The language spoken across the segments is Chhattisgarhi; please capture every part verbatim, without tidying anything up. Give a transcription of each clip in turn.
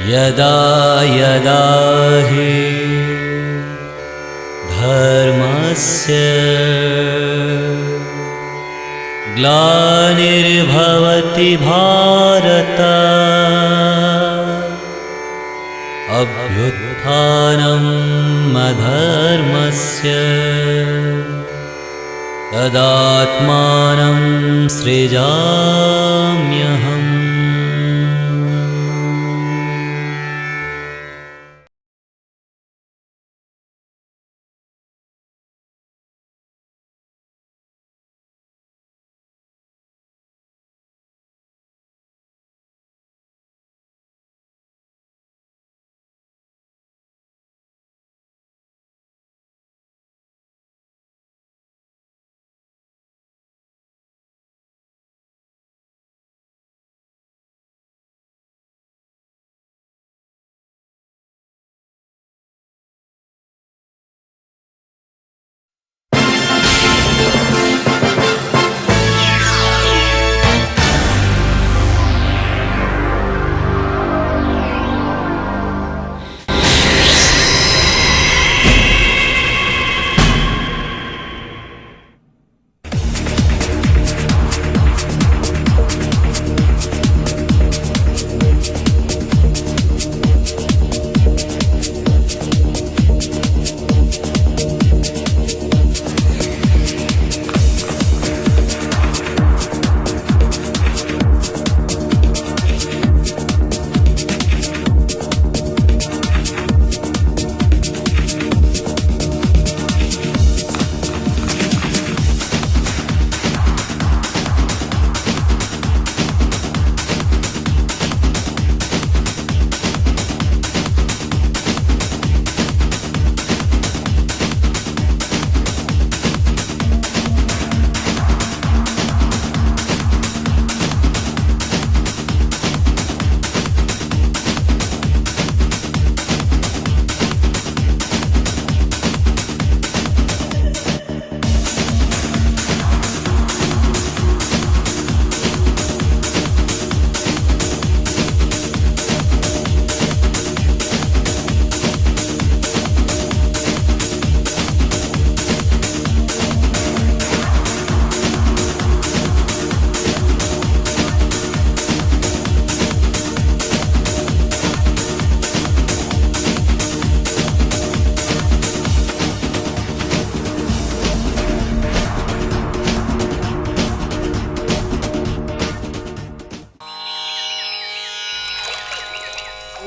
यदा यदा हि धर्मस्य ग्लानिर्भवति भारत, अभ्युत्थानम् अधर्मस्य तदात्मानं सृजाम्यहम्।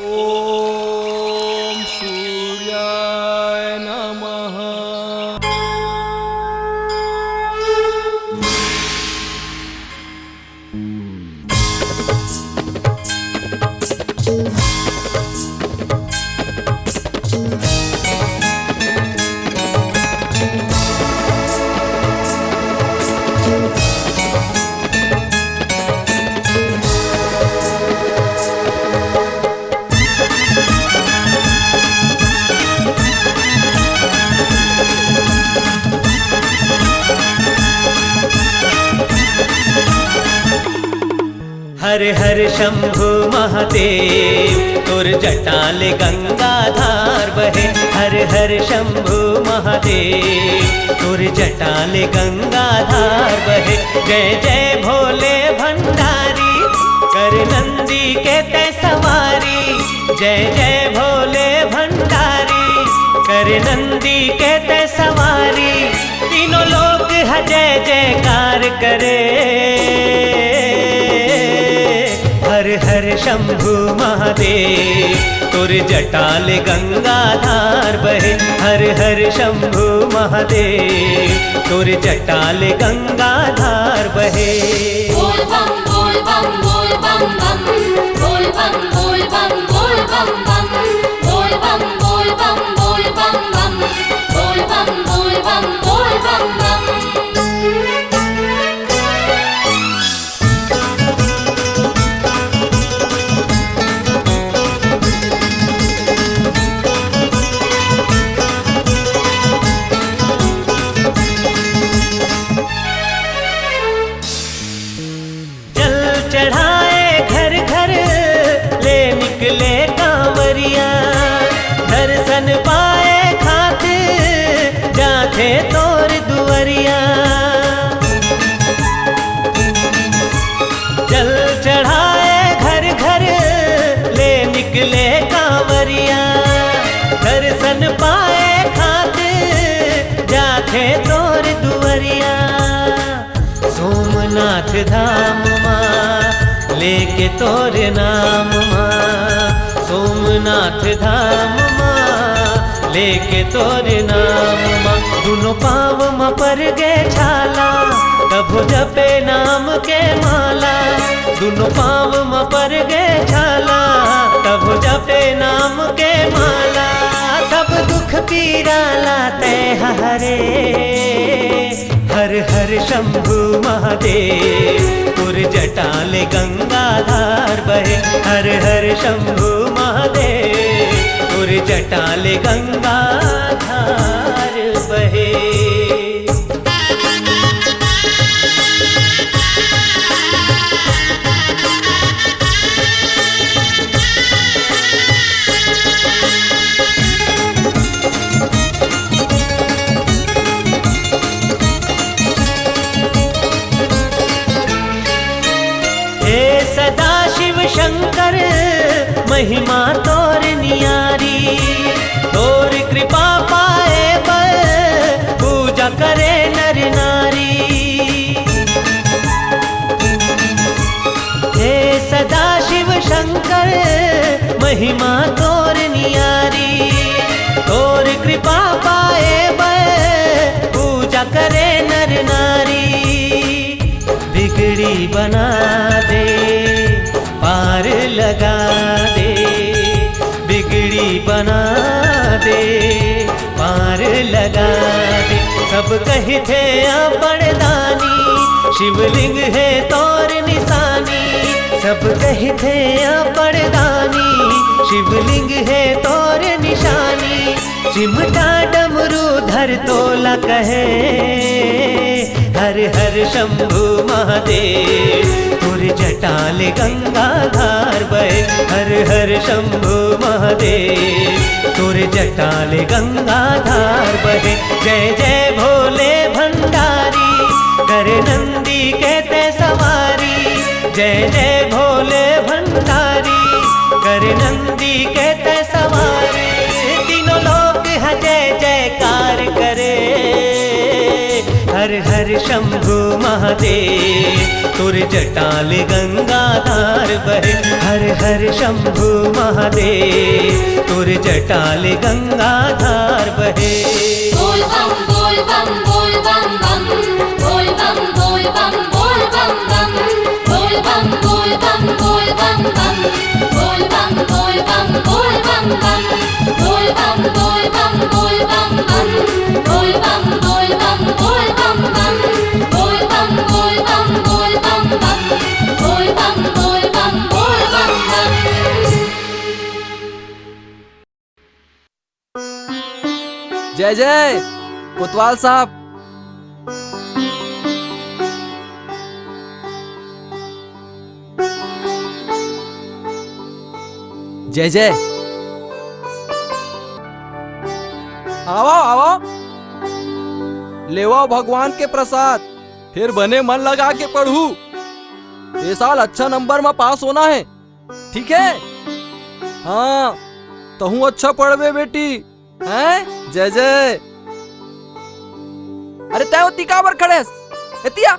ॐ सूर्याय नमः। हर हर शंभु महादेव, तोर जटा ले गंगा धार बहे। हर हर शंभु महादेव, तोर जटा ले गंगा धार बहे। जय जय भोले भंडारी, कर नंदी के तै सवारी। जय जय भोले भंडारी, कर नंदी के तै सवारी। तीनों लोक ह जय जयकार करे। हर हर शंभु महादेव, तोर जटा ले गंगा धार बहे। हर हर शंभु महादेव, तोर जटा ले गंगा धार बहे। बोल बम बोल बम बोल बम बम। बोल बम बोल बम बोल बम बम। बोल बम बोल बम बोल बम बम। बोल बम बोल बम बोल बम बम। जल चढ़ाए घर घर, ले निकले हे तोर दुवरिया। जल चढ़ाए घर घर ले निकले कांवरिया, दर्शन पाए खातिर जाथे तोर दुवरिया। सोमनाथ धाम मा लेके तोर नाम मा, सोमनाथ धाम मा लेके तोर नाम मा। दुनो पाँव म पर गे छाला, तभो जपे नाम के माला। दुनो पाँव म पर गे छाला, तभो जपे नाम के माला। सब दुख पीरा ला तै हरे, हर हर शंभु महादेव। तोर जटा ले गंगाधार बहे, हर हर शंभु महादेव। तोर जटा ले गंगाधार बहे। हे सदा शिव शंकर, महिमा तोर नियारी। तोर कृपा पाए बर पूजा करे नर नारी। हे सदा शिव शंकर, महिमा तोर नियारी। तोर कृपा पाए बर पूजा करे नर नारी। बिगड़ी बना दे, पार लगा दे, बिगड़ी बना दे, पार लगा दे। सब कहिथे अपन दानी, शिवलिंग हे तोर निशानी। सब कहिथे अपन दानी, शिवलिंग हे तोर निशानी। चिमटा डमरू धर तोला कहे, हर हर शंभु महादेव। तोर जटा ले गंगाधार बहे, हर हर शंभु महादेव। तोर जटा ले गंगाधार बहे। जय जय भोले भंडारी, कर नंदी के ते सवारी। जय जय भोले भंडारी, कर नंदी के ते सवारी। तीनों लोक ह जय जयकार करे, हर हर शंभु महादेव। तोर जटा ले गंगाधार बहे, हर हर शंभु महादेव। तोर जटा ले गंगाधार बहे। बोल बम बोल बम बोल बम बम। बोल बम बोल बम बोल बम बम। बोल बम बोल बम बोल बम बम। बोल बम बोल बम बोल बम बम। बोल बम बोल बम बोल बम बम। बोल बम बोल बम बोल बम बम। बोल बम बोल बम बोल बम बम। बोल बम बोल बम बोल बम बम। जय जय कोतवाल साहब। जय जय। आवो, आवो। लेवो भगवान के प्रसाद, फिर बने मन लगा के पढ़ू। ए साल अच्छा नंबर म पास होना हे, ठीक हे? हाँ, तहूँ अच्छा पढ़बे बेटी, हैं? जय जय। अरे तैं ओती काबर खड़े हस? एती आ।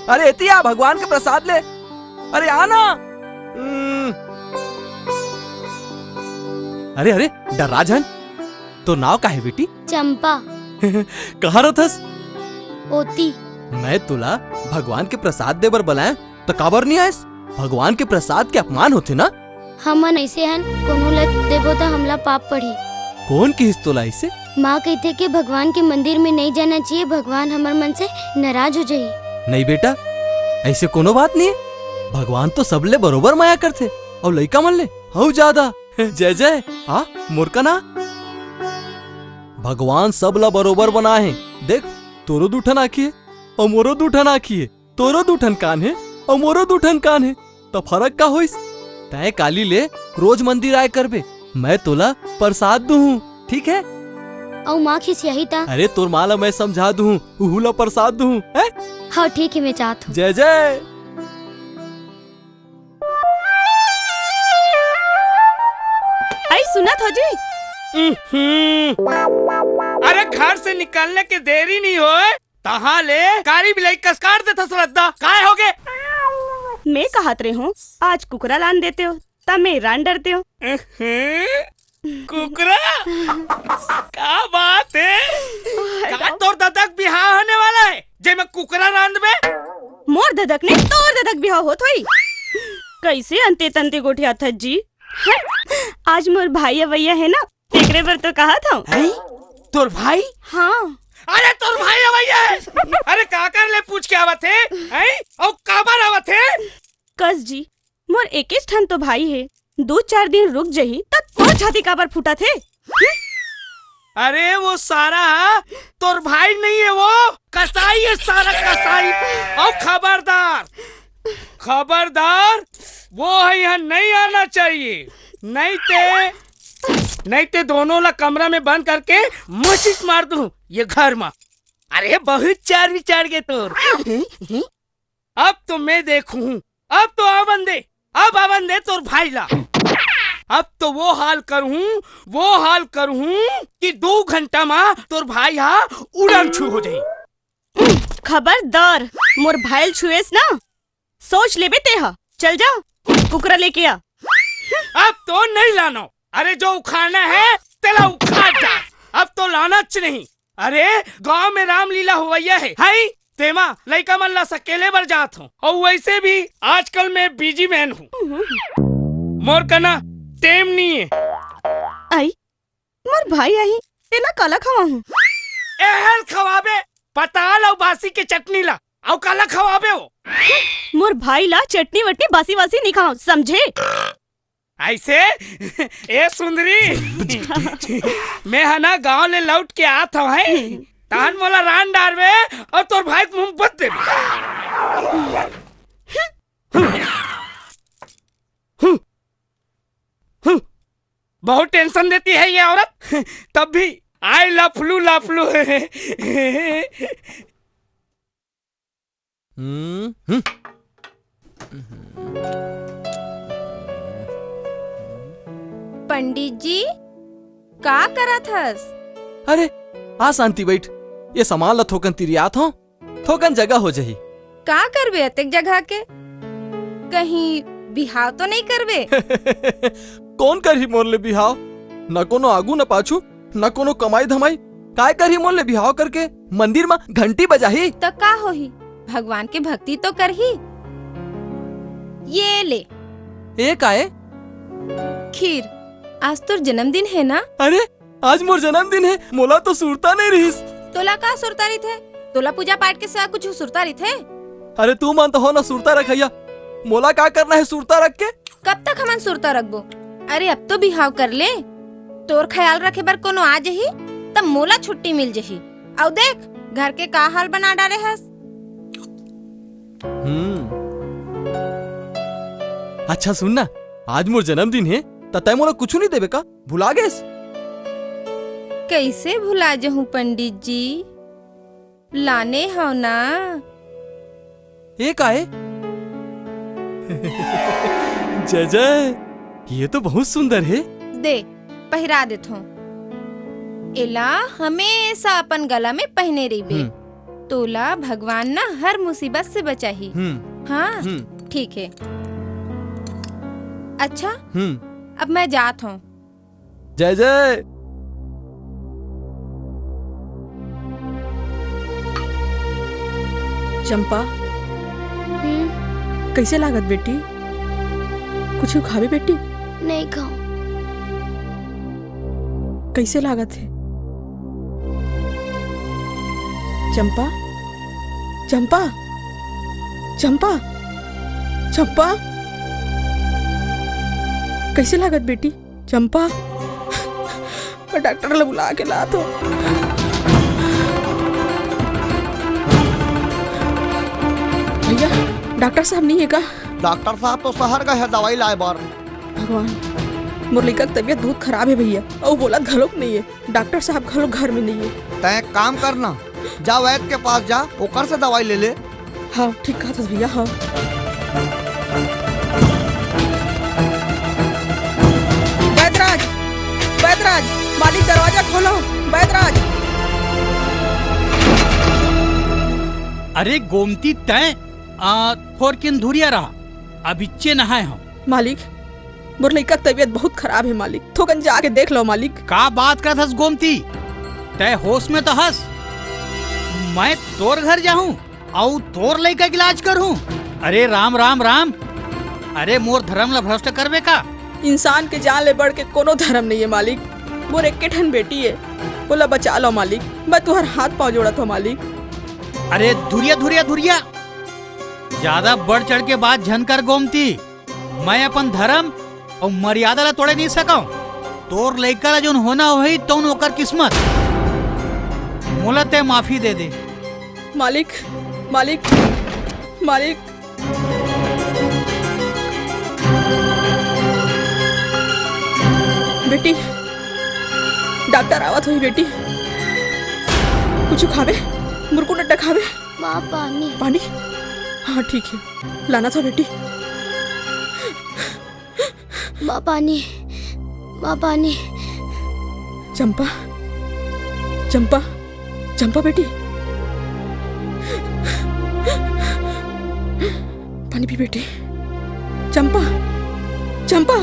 अरे एती आ, भगवान के प्रसाद ले। अरे आ ना। हम्म। अरे अरे, डर्रा झन। तोर नाव का हे बेटी? चंपा। कहाँ रथस? ओती। मैं तोला भगवान के प्रसाद दे बर बलायेंव, त काबर नइ आयस? भगवान के प्रसाद के अपमान होथे ना। हमन अइसे हन, कोनो ल देबो त हमला पाप पड़ही। कोन किहिस तोला अइसे? माँ कहिथे के भगवान के मंदिर में नइ जाना चाहिए, भगवान हमर मन से नाराज हो जाही। नहीं बेटा, अइसे कोनो बात नइ हे। भगवान तो सबले बरोबर मया करथे, अउ लइका मन ले अउ जादा। जय जय। आ, मोर कना। भगवान सबला बरोबर बनाए हे। देख, तोरो दू ठन आँखी हे, अउ मोरो दू ठन आँखी हे। तोरो दू ठन कान हे, अउ मोरो दू ठन कान हे, त फरक का होइस? तैं काली ले रोज मंदिर आए करबे, मैं तोला परसाद दूहूं, ठीक हे? अउ माँ खिसियाही त? अरे, तोर माँ ला मैं समझा दूँ, उहू ला प्रसाद दूँ, हैं? हाँ, ठीक है, मैं जात हूँ। जय जय। अई, सुनत हो जी? उहुं। अरे, घर से निकलने के देरी नहीं होए, तहाँ ले कारी बिलाई कस काट देथस रद्दा। काय होगे? मैं कहत रहे हूँ, आज कुकरा लान देते हो, त मैं रान डरते हो। उहुं। कुकरा? का बात है? का तोर ददा के बिहाव होने वाला है, जेमे कुकरा रांधबे? मोर ददा के नहीं, तोर ददा के बिहाव होत होई। कैसे अंते तंते गोठियाथस जी? आज मोर भाई अवैया है ना, तेकरे बर तो कहत हूँ। हैं? तोर भाई? हाँ। अरे, तोर भाई अवैया है। अरे, काकर ले पूछ के आवत हे? हैं? अउ काबर आवत हे? कस जी, मोर एकेच ठन तो भाई हे, दू चार दिन रुक जही, त तोर छाती काबर फूटत हे? अरे, वो सारा तोर भाई नहीं है, वो कसाई है, सारा कसाई। अउ खबरदार, खबरदार, वो है यहाँ नहीं आना चाहिए, नहीं ते, नहीं ते दोनों ला कमरा में बंद करके मसीज मार दूँ ये घर में। अरे, बहुत चार विचार के तोर। अब तो मैं देखूं, अब तो आवन दे, अब आवन दे तोर भाई ला। अब तो वो हाल करूं, वो हाल करूं कि दो घंटा मा तोर भाई हा उड़न छू हो जाई। खबरदार, मोर भाई ल छुएस ना, सोच लेबे ते हा। चल जा, कुकरा लेके आ। अब तो नहीं लानो। अरे, जो उखाड़ना है, तेला उखाड़ डाल। अब तो लानच नहीं। अरे, गांव में रामलीला होवैया है, हाई? तेमा लइका मन ला सकेले बर जात हूँ, और वैसे भी आजकल मैं बिजी मैन हूँ, मोर कना टेम नहीं है। आई, मोर भाई आही, तेला काला खवाहूँ? एहल खवाबे, पताल अउ बासी के चटनी ला, अउ काला खवाबे हो? मोर भाई ला चटनी वटनी बासी वासी नहीं खाओ, समझे? ऐसे? ए सुंदरी, मैं हा ना गांव ले लौट के आत हव, हैं? तहन मोला रान डारबे अउ तोर भाई के मुंह बत देबे। बहुत टेंशन देती है ये औरत, तब भी आई लफलू लफलू। हम्म, हम्म। पंडित जी, का करत हस? अरे, आ शांति, बैठ। ये सामान ला थोकन तिरियात हो, थोकन जगह हो जाही। का करबे अतेक जगह के? कहीं बिहाव तो नहीं करबे? कौन करही मोर ले बिहाव? न कोनो आगू न पाछू, न कोनो कमाई धमाई। काय करही मोर ले बिहाव करके? मंदिर म घंटी बजाही? त का होही? भगवान के भक्ति तो करही। ये ले। ए काय? खीर। आज तोर जन्मदिन है ना? अरे, आज मोर जन्मदिन है, मोला तो सुरता नहीं रहिस। तोला का सुरता रहिथे? तोला पूजा पाठ के सिवा कुछ सुरता रहिथे? अरे, तू मन तो हो ना सुरता रखैया, मोला का करना है सुरता रख के? कब तक हमन सुरता रखबो? अरे, अब तो बिहाव कर ले, तोर ख्याल रखे बर कोनो आ जही, तब मोला छुट्टी मिल जही। अउ देख, घर के का हाल बना डारे हस। हम्म। अच्छा सुन ना, आज मोर जन्मदिन हे, त तैं मोला कुछु नहीं देबे का? भुला गेस? कैसे भुला जहूं पंडित जी? लाने हव ना? ए काय? जय जय, ये तो बहुत सुंदर हे। दे, पहिरा देथों। एला हमेशा अपन गला में पहिने रहिबे। हम्म। तोला भगवान ना हर मुसीबत से बचाही। हम्म। हाँ, हम्म। ठीक है। अच्छा, हम्म। अब मैं जात हूँ। जय जय। चंपा, हम्म? कैसे लागत बेटी? कुछ खाबे बेटी? नहीं खाऊं। कैसे लागत हे? चंपा, चंपा, चंपा, चंपा, कैसे लागत बेटी? चंपा, मैं डॉक्टर ला बुला के लात हूँ। भैया, डॉक्टर साहब नहीं है का? डॉक्टर साहब तो शहर गए हैं दवाई लाए बर। भगवान। मोर लइका के तबीयत बहुत खराब हे भैया, अउ बोलत घलोक नइये। डॉक्टर साहब घलोक घर में नइये। तैं एक काम करना, जा वैद के पास जा, ओकर से दवाई ले ले। हाँ, ठीक कहत हस भैया, हाँ। बैदराज, बैदराज, मालिक दरवाजा खोलो, बैदराज। अरे गोमती, तैं, आ, थोरकिन धुरिया रहा, अभिच्चे नहाए हंव। मालिक, मोर लइका के तबीयत बहुत खराब हे मालिक, थोकन जाके देख लो मालिक। का बात करत हस गोमती? तैं होश में तो हस? मैं तोर घर जाहूं अउ तोर लइका के इलाज करहूं? अरे राम, राम, राम। अरे मोर धरम ला भ्रष्ट करबे का? इंसान के जान ले बढ़ के कोनो धरम नइये मालिक। मोर एक्के ठन बेटी हे, ओला बचा लो मालिक। मैं तुंहर हाथ पांव जोड़त हंव मालिक। अरे धुरिया, धुरिया, धुरिया। जादा बढ़ चढ़ के बात झन कर गोमती। मैं अपन धरम अउ मर्यादा ला तोड़े नइ सकंव। तोर लइका ला जउन होना होही, तउन ओकर किस्मत। मोला तैं माफी दे दे। मालिक, मालिक, मालिक। बेटी, डॉक्टर आवत होही बेटी। कुछु खाबे? मुरकुंड अड्डा खाबे? माँ, पानी। पानी? हाँ, ठीक हे। लानत हंव बेटी। माँ, पानी। माँ, पानी। चंपा, चंपा, चंपा बेटी, पानी पी बेटी। चंपा, चंपा,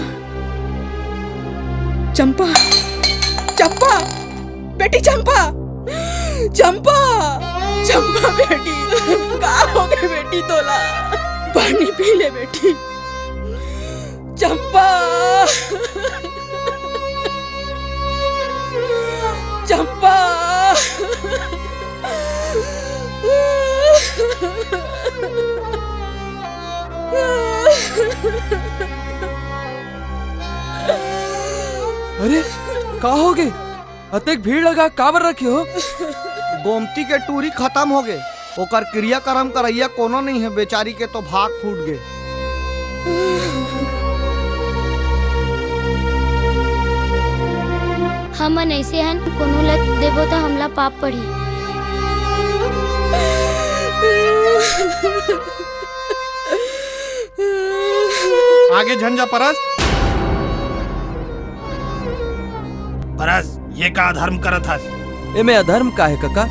चंपा, चंपा, बेटी चंपा, चंपा, चंपा बेटी, का होगे बेटी तोला? पानी पी ले बेटी। चंपा, चंपा। अरे, का होगे? अतेक भीड़ लगा काबर रखे हो? गोमती के टूरी खतम होगे, ओकर क्रियाकरम करइया कोनो नइ हे, बेचारी के तो भाग फूट गे। हमन अइसे हन, कोनो ल देबो त हमला पाप पड़ही। आगे झन जा परस। परस, ये का अधर्म करत हस? एमे अधर्म का हे कका?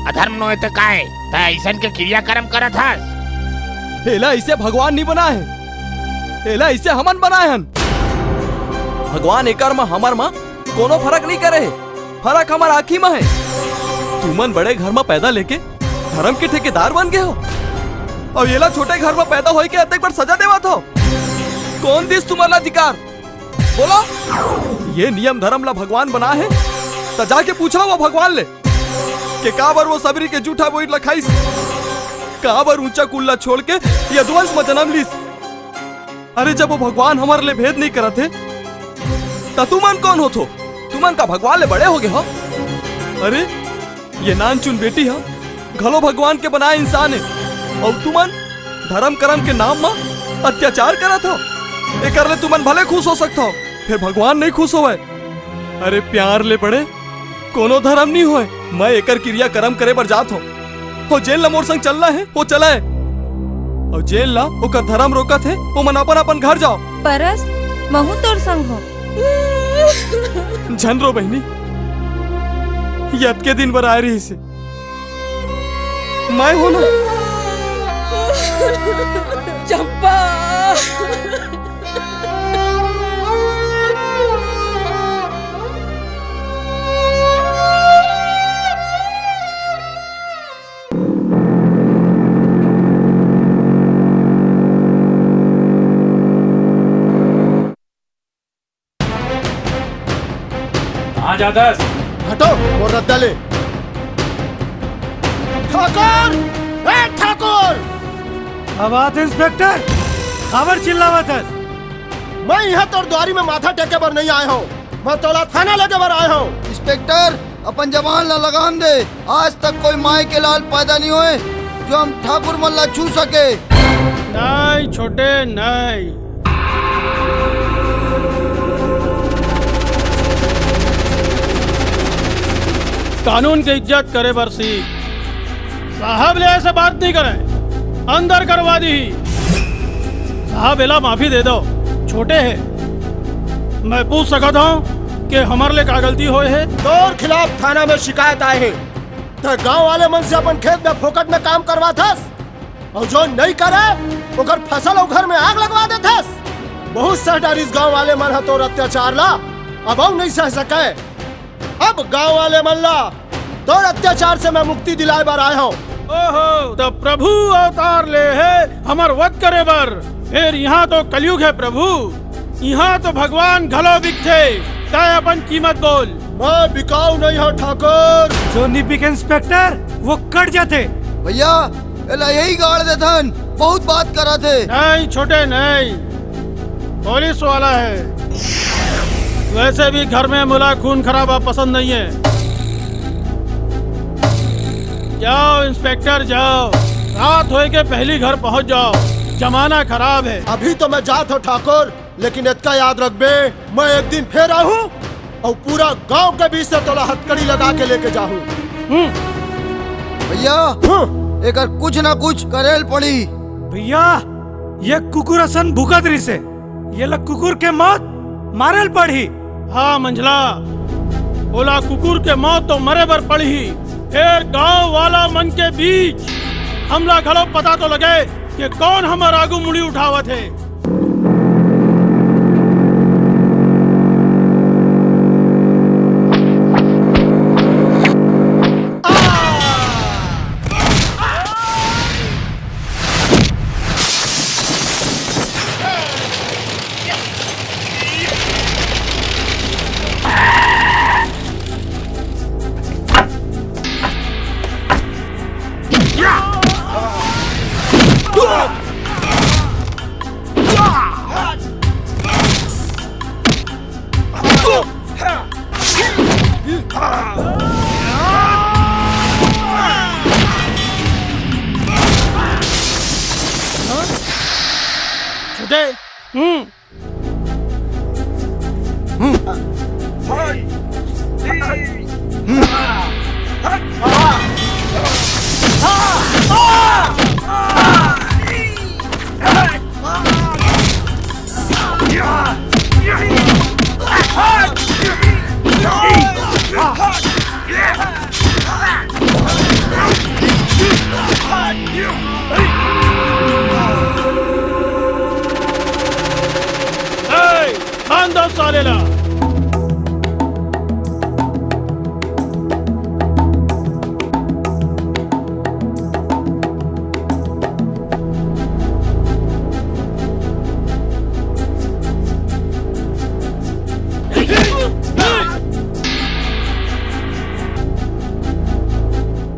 अधर्म नोहे त का हे? तैं अइसन के क्रियाकरम करत हस। एला अइसे भगवान नइ बनाए हे, एला अइसे हमन बनाए हन। भगवान एकर म हमर म कोनो फरक नइ करे हे। फरक हमर आँखी म हे। तुमन बड़े घर म पैदा लेके धरम के ठेकेदार बन गे हो, अउ एला छोटे घर म पैदा होय के अतेक बड़ सजा देवत हो। कोन दिस तुमन ला अधिकार? बोलो, ये नियम धरम ला भगवान बनाए हे, त जाके पूछो वो भगवान ले के काबर वो सबरी के जूठा बोइर ला खाइस, काबर ऊंचा कुल ला छोड़ के यदुवंश म जनम लीस। अरे, जब वो भगवान हमर ले भेद नइ करत हे, त तुमन कोन होथो? तुमन का भगवान ले बड़े होगे हो? अरे, ये नानचुन बेटी ह घलो भगवान के बनाए इंसान हे, अउ तुमन धरम करम के नाम म अत्याचार करत हो। एकर ले तुमन भले खुश हो सकत हो, फेर भगवान नइ खुश होवय। अरे, प्यार ले बड़े कोनो धरम नइ होय। मैं एकर किरिया करम करे बर जात हों। अउ जेन ला मोर संग चलना हे, वो चलय। अउ जेन ला ओकर धरम रोकत हे, ओमन अपन-अपन घर जाओ। परस, महूं तोर संग हों। झन रो बहिनी, ये अतके दिन बर आय रहिस हे। मैं हों ना। चंपा। कहाँ जात हस? हटो, मोर रद्दा ले। ठाकुर! ए ठाकुर! का बात हे, इंस्पेक्टर? काबर चिल्लावत हस? मैं इहाँ तोर दुवारी म माथा टेके बर नइ आय हों, मैं तोला थाना लेगे बर आय हों। इंस्पेक्टर, अपन जबान ला लगाम दे। आज तक कोई माई के लाल पैदा नइ होय, जो हम ठाकुर मन ला छू सके। नहीं छोटे, नहीं। कानून के इज्जत करे बर सीख। साहब ले ऐसे बात नहीं करे, अंदर करवा दी। साहब, एला माफी दे दो, छोटे है। मैं पूछ सकत हूँ कि हमर ले का गलती होए है? तोर खिलाफ थाना में शिकायत आए है। त गांव वाले मन से अपन खेत में फोकट में काम करवाथस, अउ जो नइ करे, ओकर फसल अउ घर में आग लगवा देथस। बहुत सह डारिस गांव वाले मन ह तोर अत्याचार ला, अब अउ नइ सह सके। अब गांव वाले मन ला तोर अत्याचार से मैं मुक्ति दिलाए बर आए हंव। ओहो, त प्रभु अवतार ले हे हमर वध करे बर। फेर इहाँ तो कलयुग हे प्रभु, इहाँ तो भगवान घलो बिकथे। तैं अपन कीमत बोल। मैं बिकाऊ नइ हंव ठाकुर। जो नइ बिके इंस्पेक्टर, वो कट जाथे। भैया, एला यही गाड़ देथन, बहुत बात करत हे। नहीं छोटे, नहीं, पुलिस वाला है। वैसे भी घर में मोला खून खराबा पसंद नहीं है। जाओ इंस्पेक्टर, जाओ, रात होए के पहली घर पहुंच जाओ, जमाना खराब है। अभी तो मैं जात हंव ठाकुर, लेकिन एतका याद रखबे, मैं एक दिन फेर आहूं अउ पूरा गांव के बीच से तोला हथकड़ी लगा के लेके जाहूं। हम्म। भैया, हम्म। एकर कुछ ना कुछ करेल पड़ी। भैया, ये कुकुर असन भूखत रहिसे, ये ला कुकुर के मौत मारेल पड़ही। हाँ मंझला, ओला कुकुर के मौत तो मरे बर पड़ही। फेर गांव वाला मन के बीच हमला घलो पता तो लगे कि कौन हमर आगू मुड़ी उठावत हे। छोटे, हम्म। ए, बांध दो साले ला।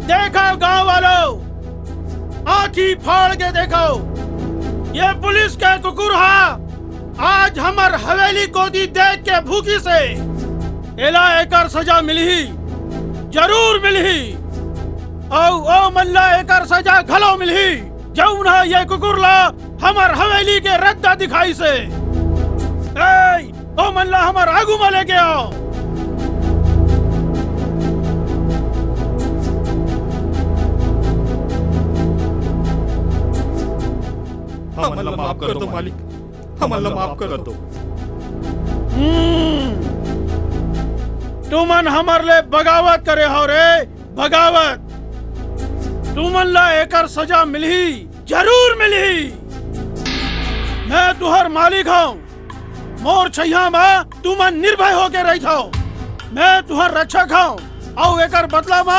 देखो गांव वालों, आंखी फाड़ के देखो, ये पुलिस के कुकुर हा आज हमर हवेली कोती देख के भूखिसे। एला एकर सजा मिलही, जरूर मिलही। अउ ओ मन ला एकर सजा घलो मिलही, जउन ह ये कुकुर ला हमर हवेली के रद्दा दिखाइसे। ए, ओ मन ला हमर आगू म लेके आओ। हमन ला माफ कर दो मालिक, हमन ला माफ कर दो। हम्म, तुमन हमर ले बगावत करे हव रे, बगावत। तुमन ला एकर सजा मिलही, जरूर मिलही। मैं तुहर मालिक हंव, मोर छइहां म तुमन निर्भय होके रहिथव। मैं तुहर रक्षक हंव, अउ एकर बदला म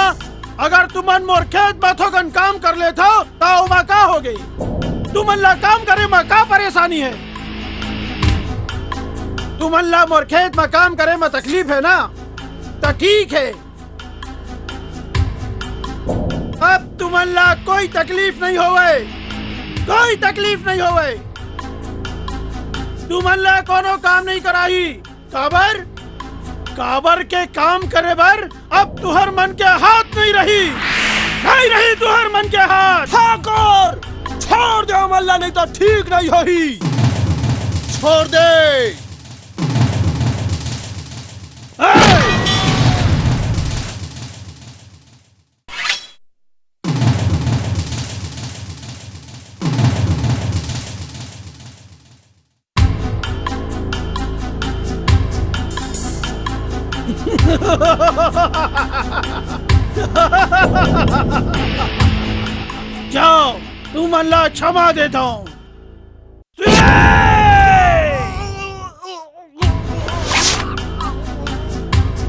अगर तुमन मोर खेत म थोकन काम कर लेथव, त ओमा का होगे? तुमन ला काम करे म का परेशानी हे? तुमन ला मोर खेत म काम करे म तकलीफ हे ना? त ठीक हे, अब तुमन ला कोई तकलीफ नहीं होवय, कोई तकलीफ नहीं होवय। तुमन ला कोनो काम नहीं कराही। काबर? काबर के काम करे बर अब तुहर मन के हाथ नहीं रही, नहीं रही तुहर मन के हाथ। ठाकुर, छोड़ दे हमन ला, नहीं तो ठीक नहीं होही। छोड़ दे। ए! जाओ, तुमन ला क्षमा देथंव।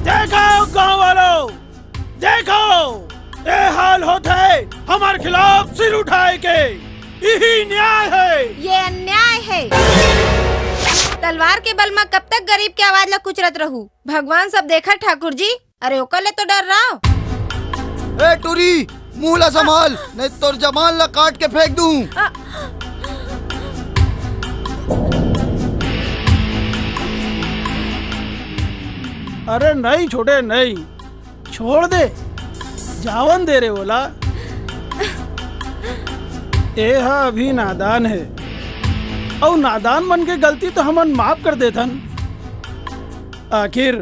देखव गांव वालों, देखव, ए हाल होथे हमर खिलाफ सिर उठाय के। इही न्याय हे। ये अन्याय हे। तलवार के बल म कब तक गरीब के आवाज ला कुचरत रहू? भगवान सब देखत ठाकुर जी। अरे ओकर ले तो डर रहा। ए टूरी, मुंह ला संभाल, नहीं तोर जबान ला काट के फेंक दूं। अ- अरे नहीं छोटे, नहीं, छोड़ दे, जावन दे रे ओला। ए हा अभी नादान हे, अउ नादान मन के गलती तो हमन माफ कर देथन। आखिर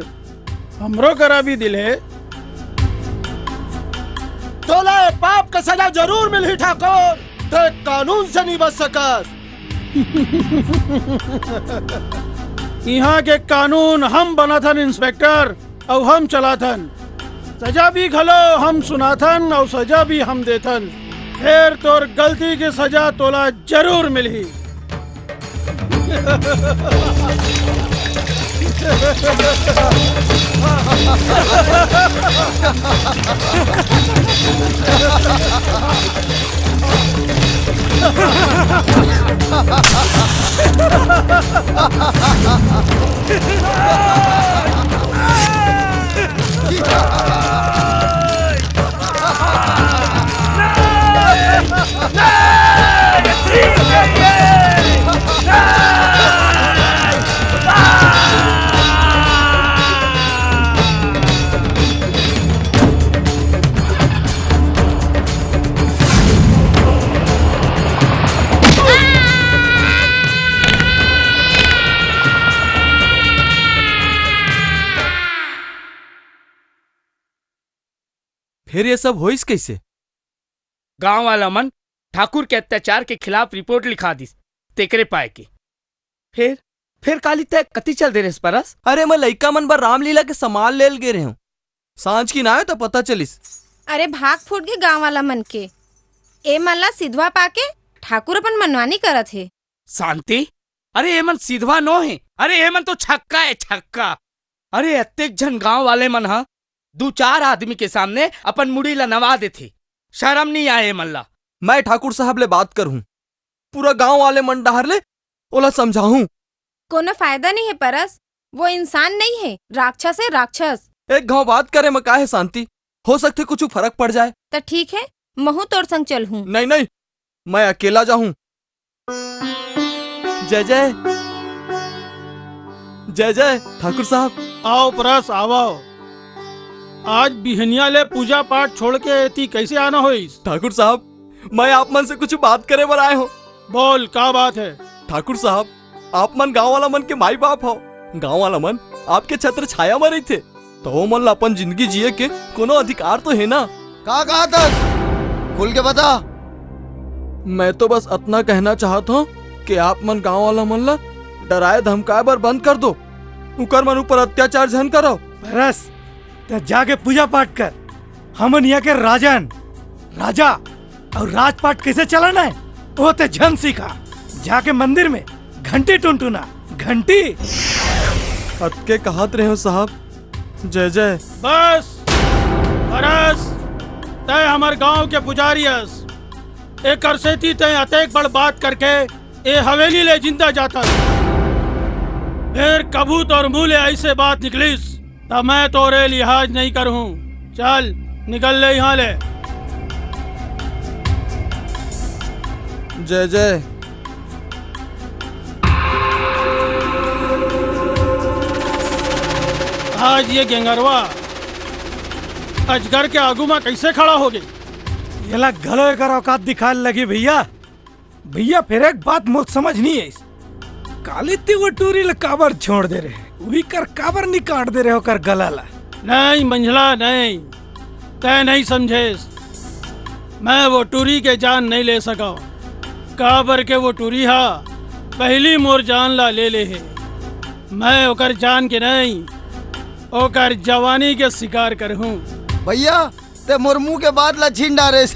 हमरो करा भी दिल हे। तोला ए पाप के सजा जरूर मिलही ठाकुर, ते कानून से नहीं बच सकस। इहाँ के कानून हम बनाथन इंस्पेक्टर, अउ हम चलाथन। सजा भी घलो हम सुनाथन अउ सजा भी हम देथन। फेर तोर गलती के सजा तोला जरूर मिलही। फेर ये सब होइस कइसे? गांव वाला मन ठाकुर के अत्याचार के खिलाफ रिपोर्ट लिखा दिस, तेकरे पाय के। फेर, फेर काली तैं कति चल दे रेहेस परस? अरे, मैं लइका मन बर रामलीला के सामान लेल गे रेहेंव। सांझ किन आएंव त पता चलिस। अरे, भाग फूट गे गांव वाला मन के। ए मन ला सिधवा पाके ठाकुर अपन मनमानी करत हे। शांति, अरे एमन सिधवा नो हे, अरे एमन तो छक्का हे, छक्का। अरे अतेक झन गांव वाले मन ह दू चार आदमी के सामने अपन मुड़ी ला नवा देथे, शरम नइ आय एमन ला। मैं ठाकुर साहब ले बात करहूं, पूरा गांव वाले मन डहार ले ओला समझाहूं। कोनो फायदा नइ हे परस, वो इंसान नइ हे, राक्षस हे, राक्षस। एक घांव बात करे म का हे शांति, हो सकथे कुछु फरक पड़ जाय। त ठीक हे, महूं तोर संग चलहूं। नहीं, नहीं, मैं अकेला जाहूं। जय जय, जय जय ठाकुर साहब। आव परस, आवव। आज बिहनिया ले पूजा पाठ छोड़ के एती कइसे आना होइस? ठाकुर साहब, मैं आप मन से कुछु बात करे बर आय हों। बोल, का बात हे? ठाकुर साहब, आप मन गांव वाला मन के माई बाप हव। गांव वाला मन आपके छत्र छाया म रहिथे, त ओमन ला अपन जिंदगी जिये के कोनो अधिकार तो हे ना? का कहत हस? खुल के बता। मैं तो बस अतना कहना चाहत हों कि आप मन गांव वाला मन ला डराए धमकाए बर बंद कर दो, उकर मन ऊपर अत्याचार झन करव। परस, त जाके पूजा पाठ कर। हमन इहाँ के राजा हन, राजा। अउ राजपाट कइसे चलाना हे, ओ ते झन सीखा। जाके मंदिर में घंटी टुनटुना, घंटी। अतके कहत रहेंव साहब। जय जय। बस, परस, तैं हमर गांव के पुजारी हस। एकर सेती तैं अतेक बड़ बात करके ए हवेली ले जिंदा जाथस। फेर कभू तोर मुंह ले अइसे बात निकलिस, त मैं तोरे लिहाज नइ करहूं। चल, निकल ले इहां ले। जय जय। आज ये गेंगरवा अजगर के आगू म कइसे खड़ा होगे? एला घलो एकर औकात दिखाय ल लगही भइया। भइया, फेर एक बात मोर समझ नइ आइस। काली ते वो टूरी ल काबर छोड़ दे रहे? उही कर काबर नइ काट दे रहे ओकर गला ल? नहीं मंझला, नहीं, तैं नइ समझेस। मैं वो टूरी के जान नइ ले सकंव, काबर के वो टूरी हा पहिली मोर जान ला ले ले हे। मैं ओकर जान के नहीं, ओकर जवानी के शिकार करहूं। भैया, ते मोर मुंह के बात ला छीन डारेस।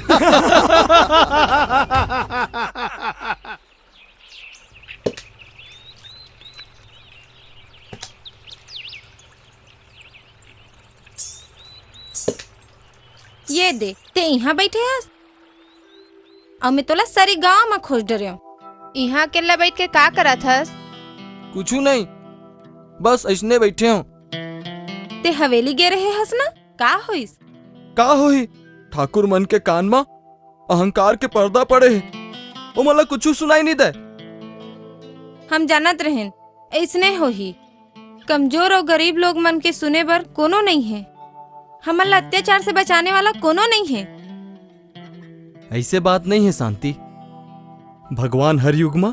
ये दे, ते इहां बइठे हस? अउ मैं तोला सारी गांव म खोज डरेंव। इहां अकेल्ला बइठ के का करत हस? कुछू नहीं, बस अइसने बइठे हंव। ते हवेली गे रहे हस ना, का होइस? का होही? ठाकुर मन के कान म अहंकार के पर्दा पड़े हे, ओमन ला कुछू सुनाई नइ दय। हम जानत रहेन, अइसने होही। कमजोर अउ गरीब लोग मन के सुने बर कोनो नइ हे। हमन ला अत्याचार से बचाने वाला कोनो नइ हे। अइसे बात नइ हे शांति। भगवान हर युग म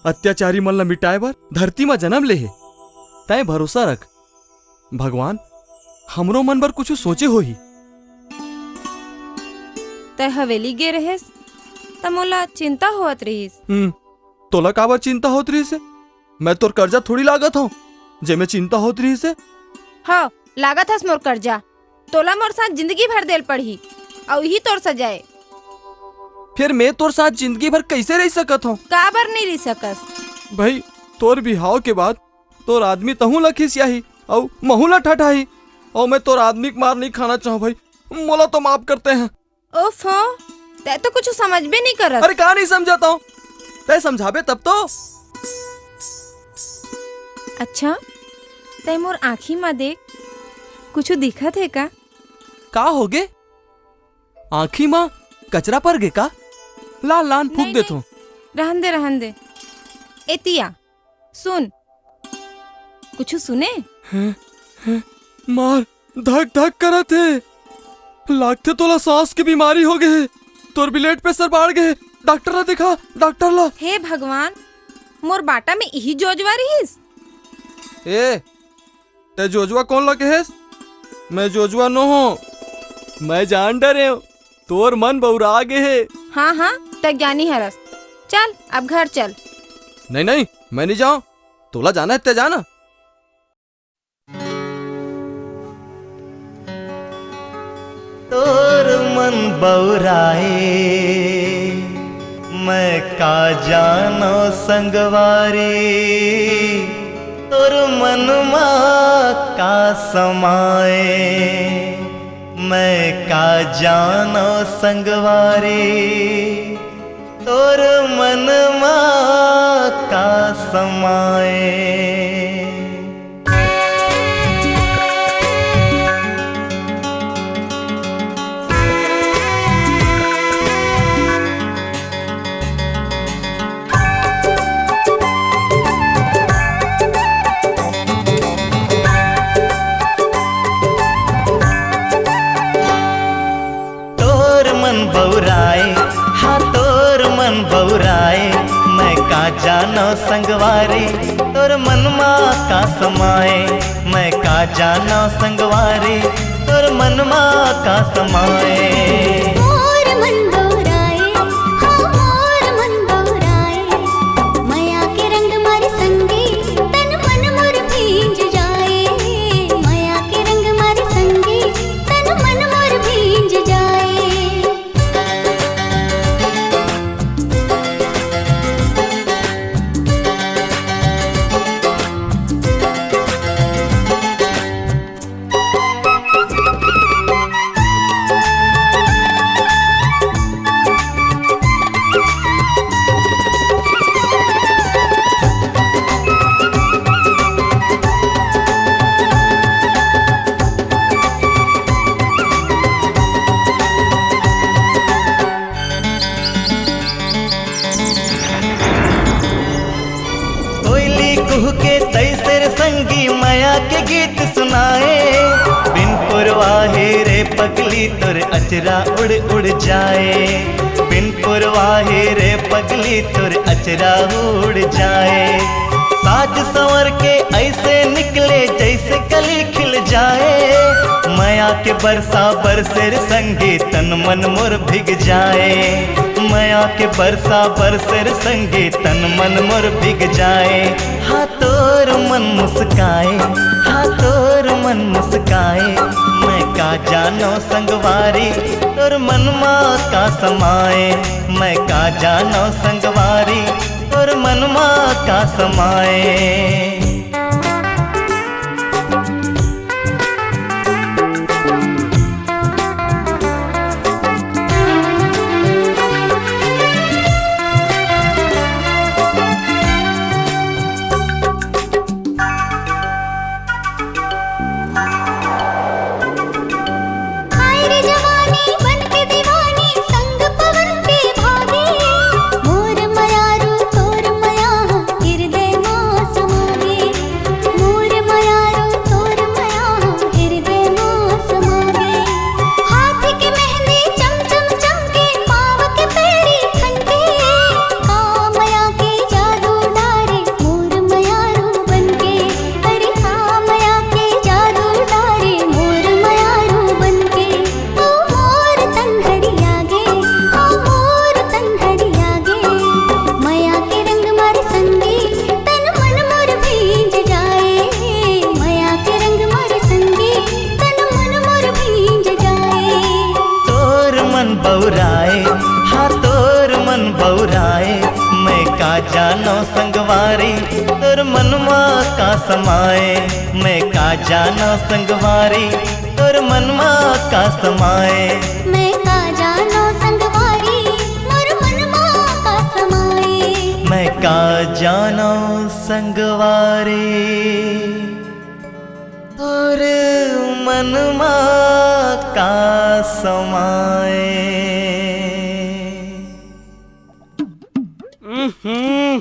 अत्याचारी मन ला मिटाए बर धरती म जनम ले हे। तैं भरोसा रख, भगवान हमरो मन बर कुछू सोचे होही। तैं हवेली गे रहेस, त मोला चिंता होवत रहिस। हम्म, तोला काबर चिंता होत रहिस हे? मैं तोर करजा थोड़ी लागत हंव, जेमे चिंता होत रहिस हे। हव, लागत हस मोर करजा। तोला मोर साथ जिंदगी भर देल पड़ही, अउ इही तोर सजा ए। फेर मैं तोर साथ जिंदगी भर कइसे रहि सकत हंव? काबर नइ रहि सकस? भई, तोर बिहाव के बाद तोर आदमी तहूं ला खिसियाही, अउ महूं ला ठठाही, अउ मैं तोर आदमी के मार नइ खाना चाहंव भई, मोला तो माफ कर तें ह। ओफो, तैं तो कुछू समझबे नइ करस। अरे का नइ समझत हंव? तैं समझाबे तब तो। अच्छा, तैं मोर आंखी म देख, कुछू दिखत हे का? का होगे? आंखी म कचरा पर गे का? ला, लान फूंक देथंव। रहन दे, रहन दे। एती आ, सुन। कुछू सुने? हैं? हैं? मार, धक धक करत हे। लागथे तोला सांस के बीमारी होगे हे। तोर blood pressure बाढ़ गे हे। डॉक्टर ला दिखा, डॉक्टर ला। हे भगवान, मोर बाटा में इही जोजवा रिहिस। ए, तैं जोजवा कोन ला कहेस? मैं जोजवा नोहंव। मैं जान डरेंव, तोर मन बउरा गे हे। हां, हां, तैं ज्ञानी हरस। चल, अब घर चल। नहीं, नहीं, मैं नइ जांव। तोला जाना हे, तैं जा ना। तोर मन बउराए, मैं का जानंव संगवारी, तोर मन मा का समाए, मैं का जानंव संगवारी, तोर मन मा का समाए। तोर मन बउराए, हां तोर मन बउराए, मैं का जानंव संगवारी, तोर मन मा का समाए, मैं का जानंव संगवारी, तोर मन मा का समाए। मोर मन बउराए, हां मोर मन बउराए, मया के रंग मारे संगी, तन मन मोर भींज जाए, मया के रंग मारे संगी, तन मन मोर भींज जाए। कोयली कुहके तइसे रे संगी मया के गीत सुनाए। बिन पुरवाहे रे पगली तोर अचरा उड़ उड़ जाए। बिन पुरवाहे रे पगली तोर अचरा उड़ जाए। साज संवर के अइसे निकले जइसे कली खिल जाए। मया के बरसा बरसे रे संगी तन मन मोर भिग जाए। मया के बरसा बरसे रे संगी, तन मन मोर भीग जाए। हाँ तोर मन मुस्काए, हाँ तोर मन मुस्काए। मैं का जानो संगवारी, तोर मन मा का समाए। मैं का जानो संगवारी, तोर मन मा का समाए। हाय रे जवानी बन के दीवानी, संग पवन के भागे। मोर मयारू तोर मया, हृदय मा समागे। मोर मयारू तोर मया, हृदय मा समागे। हाथ के मेहंदी चम चम चमके, पाँव के पैरी खनके। का मया के जादू डारे, मोर मयारू बनके। अरे का मया के जादू डारे, मोर मयारू बनके। ओ मोर तन हरिया गे, ओ मोर तन हरिया गे। मया के रंग मारे संगी, तन मन मोर भींज जाए। मया के रंग मारे संगी, तन मन मोर भींज जाए। तोर मन बौराए, हाँ तोर मन बौराए। मैं का जानो संगवारी, तोर मन मा का समाए। मैं का जानो संगवारी, तोर मन मा का समाए। मैं का जानो संगवारी, मोर मन मा का समाए। मैं का जानो संगवारी, तोर मन मा का समाए। हम्म।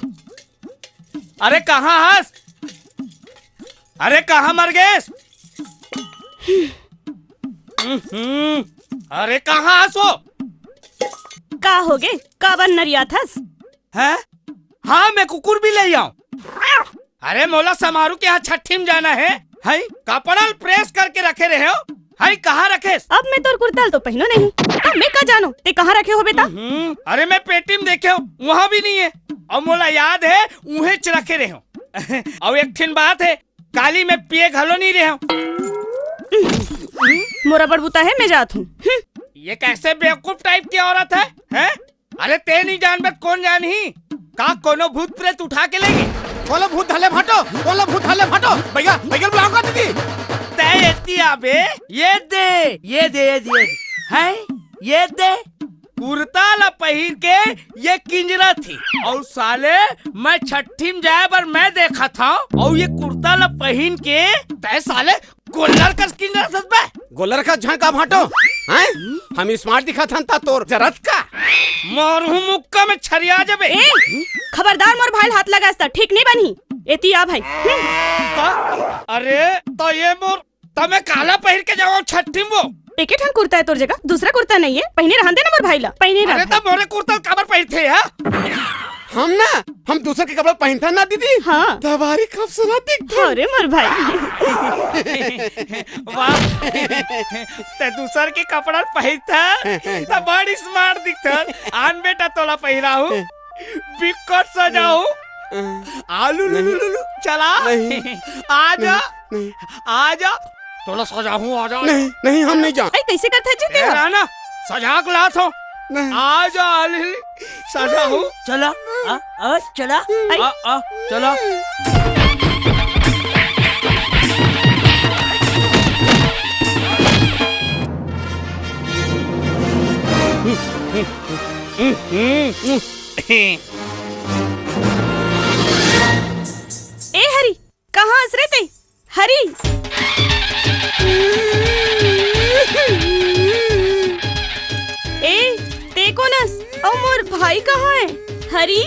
अरे कहाँ हस? अरे कहाँ मर गेस? हम्म। अरे कहाँ हस वो? का होगे? काबर नरियाथस? हैं? हाँ, मैं कुकुर भी ले आऊं। अरे मोला समारू के यहाँ छट्ठी में जाना है, हई कपड़ा ल प्रेस करके रखे रहे हो, हई कहाँ रखेस? अब मैं तोर कुर्ता ल तो पहिनो नहीं, अब मैं का जानो ते कहाँ रखे होबे ता? हम्म, अरे मैं पेटी में देखे हो, वहाँ भी नहीं है। अब मोला याद है, उहेच रखे रहे हो। अब एक ठिन बात है, काली मैं पिए घलो नहीं रहे हो। मोरा बड़ बुता है, मैं जात हूँ। हम्म। ये कैसे बेवकूफ टाइप की औरत है, हैं? अरे ते नहीं जानबे त कोन जानही? का कोनो भूत प्रेत उठा के लेगे? कोला भूत धले भाटो, कोला भूत धले भाटो। भैया, भैया बुलाओ का दीदी। तै एती आबे, ये दे, ये दे, ये दे, ये दे। हैं? ये दे। कुर्ता ला पहिर के ये किंजरत हे। अउ साले मैं छट्ठी में जाए बर मैं देखत हंव, अउ ये कुर्ता ला पहिर के तै साले गोल्लर कस किंजरत हस बे। गोल्लर कस झन का भाटो, हैं? हम स्मार्ट दिखत हन ता तोर जरत का? मारहूं मुक्का में छरिया जबे। ए, खबरदार मोर भाई ल हाथ लगास त ठीक नहीं बनही। एती आ भाई। हम्म। का? अरे, त ये मोर, त मैं काला पहिर के जावंव छट्ठी में वो? एके ठन कुर्ता है तोर जगह, दूसरा कुर्ता नहीं है, पहिने रहन देना मोर भाई ला, पहिने अरे रहन। त मोरे कुर्ता काबर पहिरथे, हा? हम ना, हम दूसर के कपड़ा पहिनथन ना दीदी। हाँ। तबारी खूबसूरत दिखथन। अरे मोर भाई। वाह, ते दूसर के कपड़ा पहिरथस, त बड़ी स्मार्ट दिखथस। आन बेटा तोला पहिराहूं, बिकट सजाहूं। आलू लुलू नहीं। लुलू, चला। नहीं। आजा, नहीं। आजा। तोला सजाहूं, आजा। नहीं, नहीं, हम नहीं जान। अरे, कैसे करता है जी ए, तेरा? राना, सजा के लात हंव। नहीं। आजा, आलू लुलू, सजाहूं। चला, आ, आ, चला। आ, आ, चला। ए हरी, कहाँ हस रे तैं? हरी। ए, तैं कोन हस? अउ मोर भाई कहाँ हे? हरी,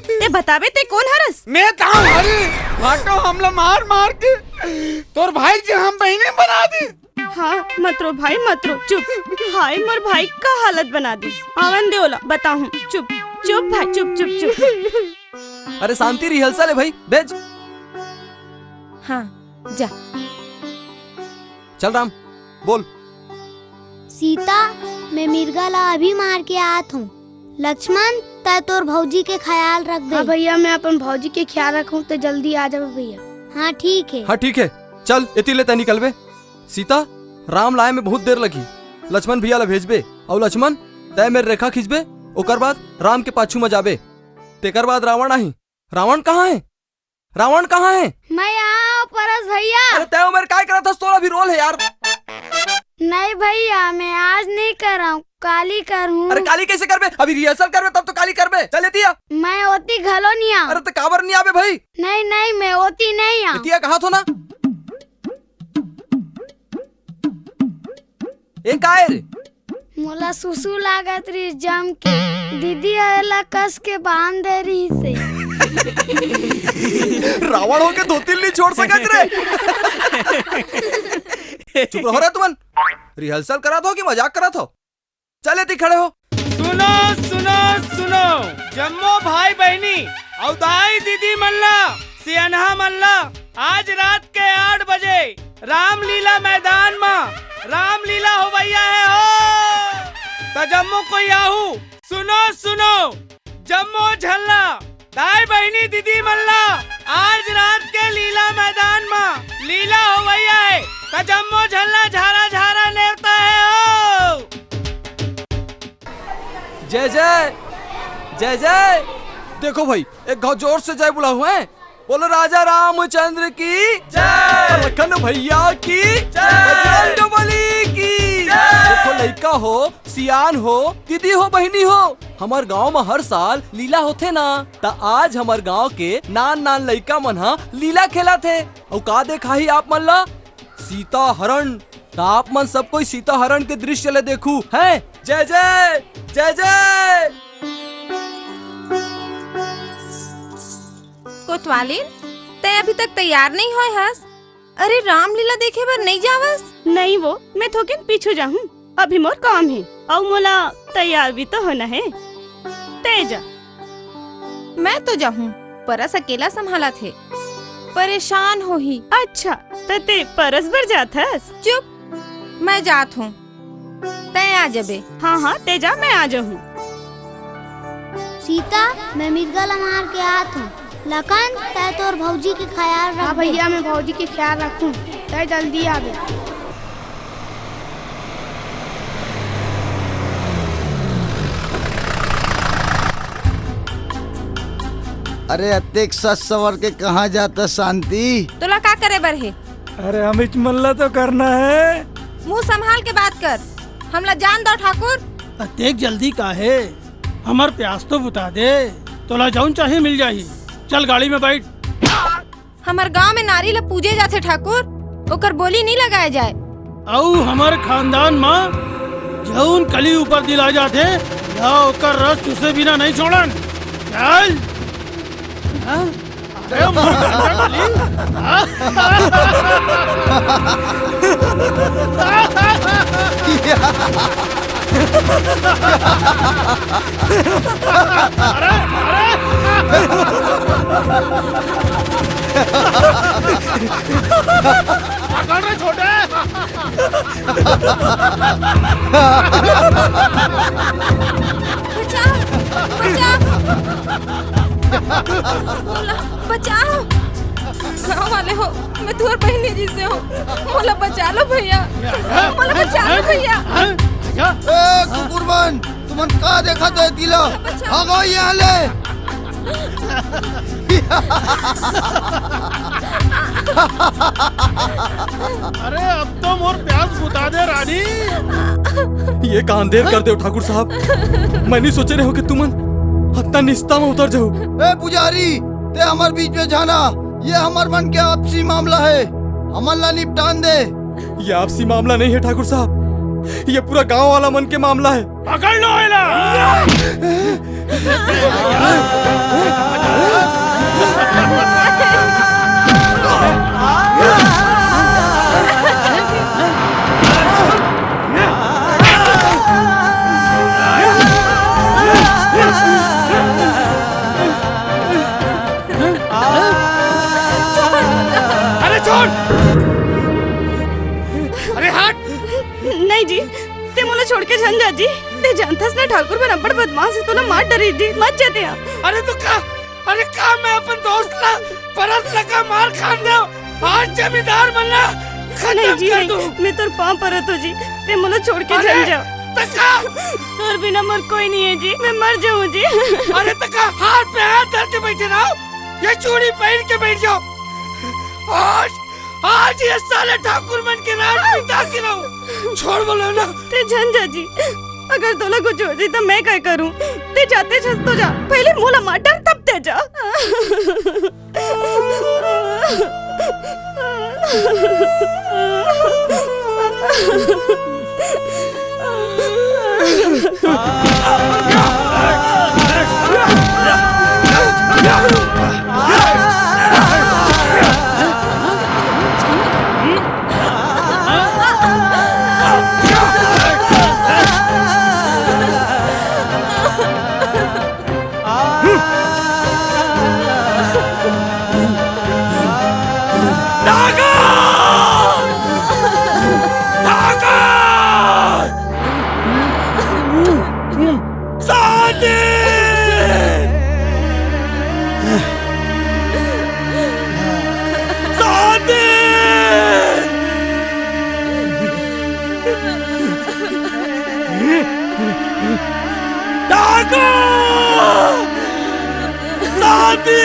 तैं बताबे तैं कोन हरस? मैं तहूं हरी। भाटो हमला मार मार के तोर भाई के हम बहिनी बना दीस। हाँ, मत रो भाई, मत रो, चुप। हाय, मोर भाई का हालत बना दीस। आवन दे ओला, बताहूं। चुप, चुप भाई, चुप, चुप, चुप। अरे शांति rehearsal हे भाई, भेज। हाँ, जा। चल राम, बोल। सीता, मैं मिर्गा ला अभी मार के आत हूँ। लक्ष्मण, तै तोर भौजी के ख्याल रखबे। हाँ भैया, मैं अपन भौजी के ख्याल रखूँ, तै जल्दी आ जाबे भैया। हाँ, ठीक है। हाँ, ठीक है। चल, एती ले तै निकलबे। सीता, राम लाए में बहुत देर लगही। लक्ष्मण भैया ला भेजबे। अउ लक्ष्मण, तै मेर रेखा खींचबे, ओकर बाद राम के पाछू म जाबे। तेकर बाद रावण आही। रावण कहाँ है? रावण कहाँ है? मैं यहाँ हूँ, परस भैया। अरे, तै ओ मेर काय करत हस? तोला भी रोल है यार। नहीं भैया, मैं आज नहीं कर रहा हूँ, काली कर हूँ। अरे, काली कैसे करबे? अभी रिहर्सल करबे, तब तो काली करबे। चल, एती आ। मैं ओती घलो नहीं आऊँ। अरे, तो काबर नहीं आबे भाई? नहीं, नहीं, मैं ओती नहीं आऊँ। एती आ, कहा थो ना। ए, काय रे? मोला सुसु लागत रहिस जम के, दीदी ह एला कस के बांध दे रहिस हे। रावण होके धोती ल नहीं छोड़ सकत रे। चुप रहो रे तुमन। रिहर्सल करत हो कि मजाक करत हो? चल एती खड़े हो। सुनो, सुनो, सुनो, जम्मो भाई बहिनी अउ दाई दीदी मन ला, सियनहा मन ला, आज रात के आठ बजे रामलीला मैदान म रामलीला होवइया हे हो। त जम्मो कोई आहू। सुनो, सुनो, जम्मो झन ला, दाई बहिनी दीदी मन ला, आज रात के लीला मैदान म लीला होवइया हे, त जम्मो झन ला झारा झारा नेवता हे हो। जय जय, जय जय। देखो भाई, एक घाव जोर से जय बुलाओ, हैं? बोलो राजा रामचंद्र की जय। लखन भैया की जय। बजरंग बली की जय। देखो लइका हो, सियान हो, दीदी हो, बहिनी हो, हमर गांव म हर साल लीला होथे ना, त आज हमर गांव के नान नान लइका मन ह लीला खेलत हे। अउ का देखाही आप मन ला? सीता हरण। त आप मन सब कोई सीता हरण के दृश्य ले देखू, हैं? जय जय, जय जय। कोतवालिन, तै अभी तक तैयार नहीं होय हस? अरे, रामलीला देखे बर नहीं जावस? नहीं वो, मैं थोकिन पीछू जाहूँ, अभी मोर काम हे, अउ मोला तैयार भी तो होना हे। तै जा। मैं तो जाहूँ, परस अकेला संभालत हे, परेशान होही। अच्छा, त तै परस बर जात हस? चुप, मैं जात हूँ। तै आ जबे। हाँ, हाँ, तै जा, मैं आ जाहूँ। सीता, मैं मिर्गा ला मार के आत हूँ। लखन, तै तोर भौजी के ख्याल रख। हाँ भैया, मैं भौजी के ख्याल रखूँ। तै जल्दी आबे। अरे, अतेक सज सवर के कहाँ जात हस शांति? तोला का करे बर हे? अरे, हम इच मन ला तो करना हे। मुंह संभाल के बात कर, हमला जान दो ठाकुर। अतेक जल्दी काहे? हमर प्यास तो बुता दे, तोला जौन चाही मिल जाही। चल गाड़ी में बैठ। हमर गांव में नारी ला पूजे जाथे ठाकुर, ओकर बोली नहीं लगाए जाए। अउ हमर खानदान म जौन कली ऊपर दिला जाथे, या ओकर रस चूसे बिना नहीं छोड़न। चल। हाँ? अरे, मोर गंजा कली। अरे, अरे। पकड़ रे छोटे। बचाओ, बचाओ। मोला बचाओ। गाँव वाले हो, मैं तुहर बहिनी जइसे हूँ। मोला बचा लो भैया, मोला बचा लो भैया। ए, कुकुर मन, तुमन का देखत हो एती ला? भागो यहाँ ले। अरे, अब तो मोर प्यास बुता दे, रानी। ये का अंधेर कर देव, ठाकुर साहब। मैं नहीं सोचे रहे हो कि तुमन हत्ता निस्ता में उतर जाओ। ए पुजारी, ते हमर बीच में जाना, ये हमर मन के आपसी मामला है, हमन ला निपटान दे। ये आपसी मामला नहीं है ठाकुर साहब, ये पूरा गांव वाला मन के मामला है। पकड़ लो एला। अरे छोड़! अरे हट! नहीं जी, ते मोला छोड़ झन जा जी, ते जानथस ना ठाकुर मन अब्बड़ बदमाश हे, तोला मार डरही जी, मत जा ते हा। अरे तो का, अरे का मैं अपन दोस्त ला परत लगा मार खान देव? आज जमींदार मन ला खत्म नहीं जी, कर नहीं, दूं। मैं तोर पाँव परत हों जी, ते मोला छोड़ के अरे, झन जा। त का? तोर बिना मोर कोई नहीं हे जी, मैं मर जाहूं जी। अरे त का हाथ पे हाथ धर के बैठे रहो, ये चूड़ी पहन के बैठ जाओ। आज, आज ये साले ठाकुर मन के राज मिटा के रहूं। छोड़ बोलो ना। ते झन जा जी, अगर तोला कुछ हो जाही त मैं काय करूं? ते जाते छस तो जा, पहले मोला मार डार तब ते जा। शांति! शांति! ठाकुर! शांति!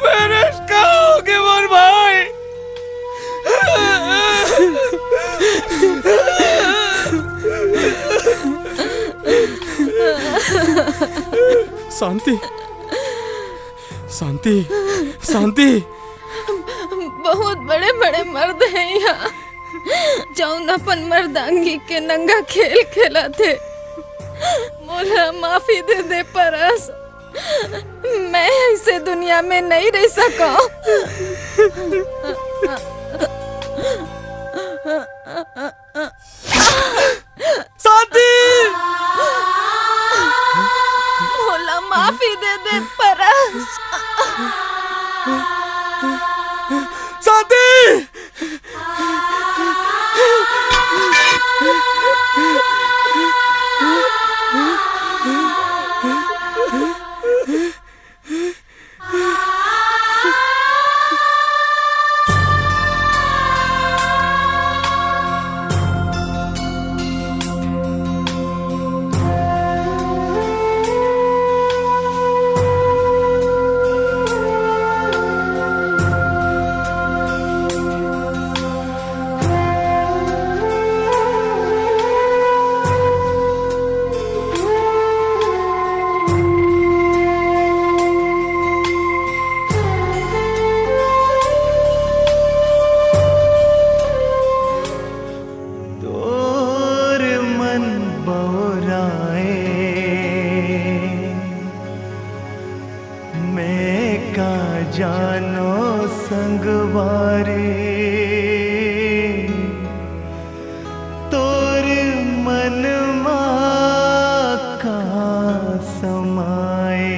परेश, का होगे मोर भाई? शांति, शांति, शांति। बहुत बड़े बड़े मर्द हे इहाँ, जउन अपन मर्दांगी के नंगा खेल खेलत हे। मोला माफी दे दे परस, मैं अइसे दुनिया में नइ रह सकंव। शांति! मोला माफी दे दे परस। शांति! तोर मन बौराए, मैं का जानों संगवारी, तोर मन मा का समाए।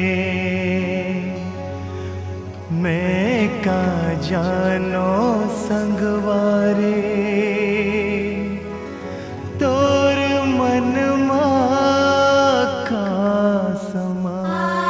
मैं का जानों संगवारी, तोर मन मा का समाए।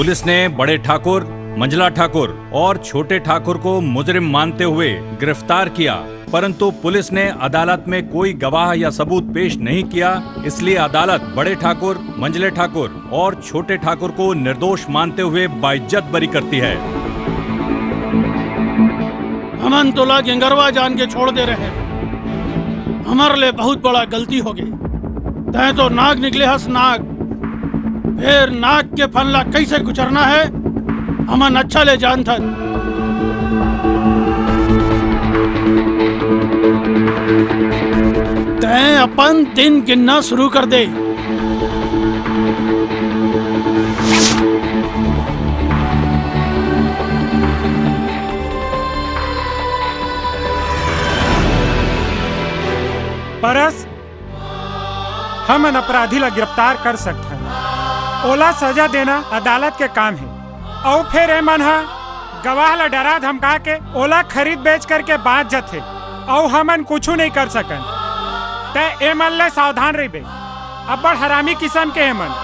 पुलिस ने बड़े ठाकुर, मंझला ठाकुर और छोटे ठाकुर को मुजरिम मानते हुए गिरफ्तार किया, परंतु पुलिस ने अदालत में कोई गवाह या सबूत पेश नहीं किया, इसलिए अदालत बड़े ठाकुर, मंझले ठाकुर और छोटे ठाकुर को निर्दोष मानते हुए बाइज्जत बरी करती है। हमन तोला गेंगरवा जान के छोड़ दे रहे, हमर ले बहुत बड़ा गलती हो गई। तैं तो नाग निकले हस नाग, फेर नाग के फन ला कैसे गुजरना है, हमन अच्छा ले जानथन। तैं अपन दिन गिनना शुरू कर दे। परस हमन अपराधी ला गिरफ्तार कर सकथन। ओला सजा देना अदालत के काम हे। अउ फेर ए मन ह गवाह ला डरा धमका के ओला खरीद बेच करके बांच जथे, अउ हमन कुछू नइ कर सकन। तै ए मन ले सावधान रहिबे, अब्बड़ हरामी किसम के ए मन।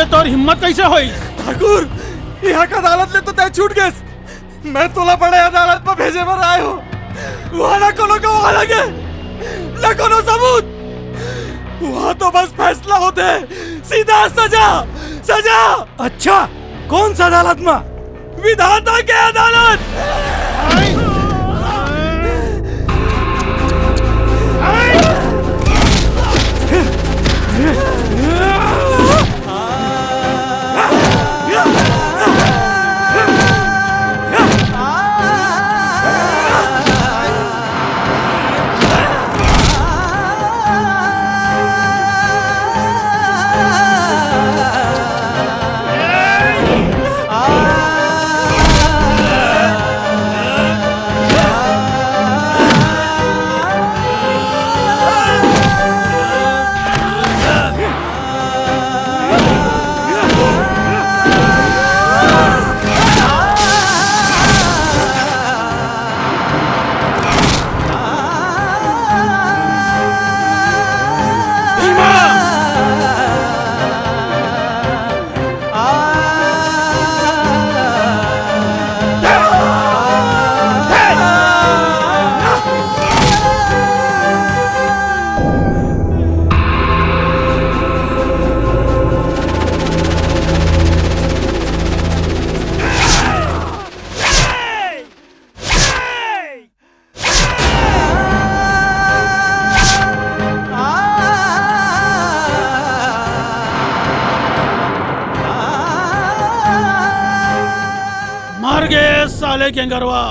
तोर हिम्मत कैसे होई? ठाकुर, यहाँ का अदालत ले तो तय छूट गेस। मैं तोला बड़े अदालत में भेजे बर आए हो। वहाँ ना कोनो गवाह लगे, ना कोनो सबूत। वहाँ तो बस फैसला होते, सीधा सजा, सजा। अच्छा, कौन सा अदालत में? विधाता के अदालत। मर गे साले गेंगरवा।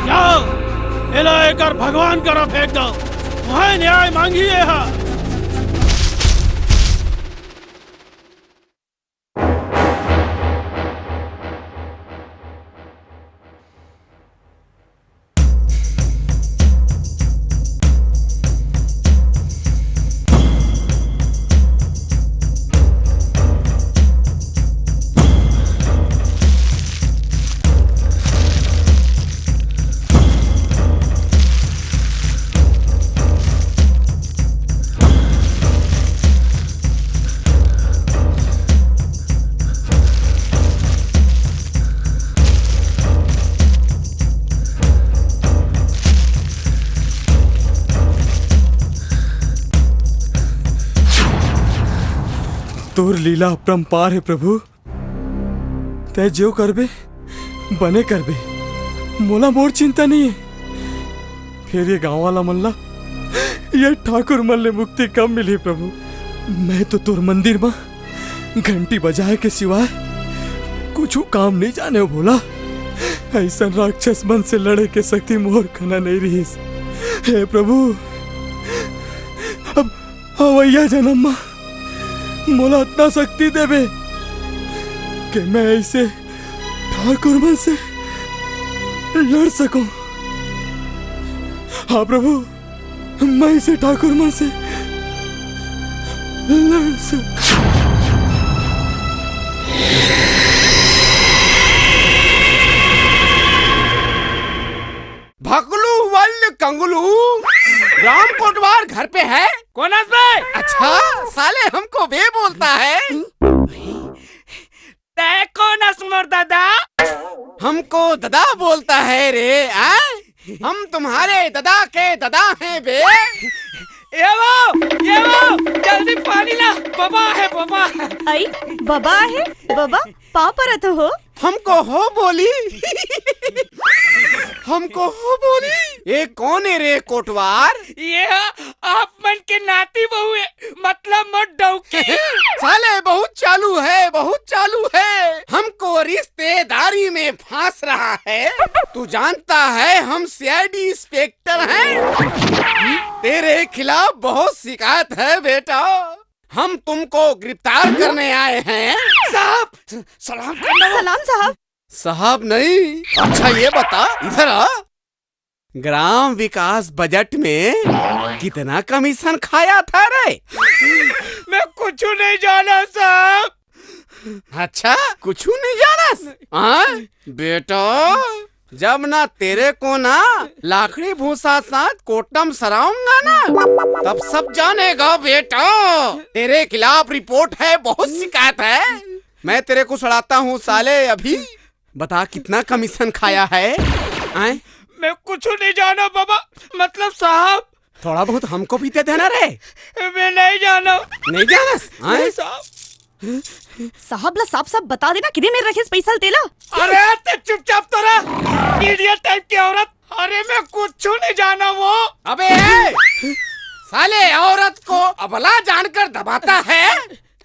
जाओ, एला एकर भगवान करा फेंक दो। वहीं न्याय मांगी ये हा। तोर लीला अपरंपार हे प्रभु। तैं जो करबे, बने करबे। मोला मोर चिंता नहीं हे। फेर ये गांव वाला मन ला, ये ठाकुर मन ले मुक्ति कब मिलही प्रभु? मैं तो तोर मंदिर म घंटी बजाए के सिवाय कुछु काम नहीं जाने हो भोला। अइसन राक्षस मन से लड़े के शक्ति मोर कना नहीं रहिस। हे प्रभु, अब अवइया जनम म मोला अतना शक्ति देबे कि मैं अइसे ठाकुर मन से लड़ सकूं। हाँ प्रभु, मैं अइसे ठाकुर मन से लड़ सकूं। भकलू वल्ल कंगलू, राम कोटवार घर पे है? कौन हस बे? अच्छा, साले हमको बे बोलता है। तै कौन हस मोर दादा? हमको दादा बोलता है रे, आ? हम तुम्हारे दादा के दादा हैं बे। ये वो, ये वो, जल्दी पानी ला, बबा है बबा। आई, बबा है बबा, पाँव परत हो। हमको हो बोली। हमको हो बोली। ये कौन है रे कोटवार? ये आप मन के नाती बहू है, मतलब मोर डौकी। साले बहुत चालू है, बहुत चालू है। हमको रिश्तेदारी में फांस रहा है। तू जानता है हम सीआईडी इंस्पेक्टर हैं। तेरे खिलाफ बहुत शिकायत है बेटा। हम तुमको गिरफ्तार करने आए हैं। साहब, सलाम करना। सलाम साहब। साहब नहीं। अच्छा ये बता, इधर आ। ग्राम विकास बजट में कितना कमीशन खाया था रे? मैं कुछ नहीं जाना साहब। अच्छा, कुछ नहीं जाना? हाँ? बेटा, जब ना तेरे को ना लाखड़ी भूसा साथ कोटम सराऊंगा ना, तब सब जानेगा बेटा। तेरे खिलाफ रिपोर्ट है, बहुत शिकायत है। मैं तेरे को सड़ाता हूँ साले। अभी बता, कितना कमीशन खाया है? आए? मैं कुछ नहीं जाना बाबा, मतलब साहब। थोड़ा बहुत हमको भी दे देना रे। मैं नहीं जाना। नहीं जाना? आए? नहीं साहब। साहब ला साफ साफ बता देना, किदे मेर रखेस पैसा ल तेला। अरे, ते चुपचाप तो रह, इडियट टाइप की औरत। अरे, मैं कुछ नहीं जाना वो। अबे, ए! साले, औरत को अबला जानकर दबाता है।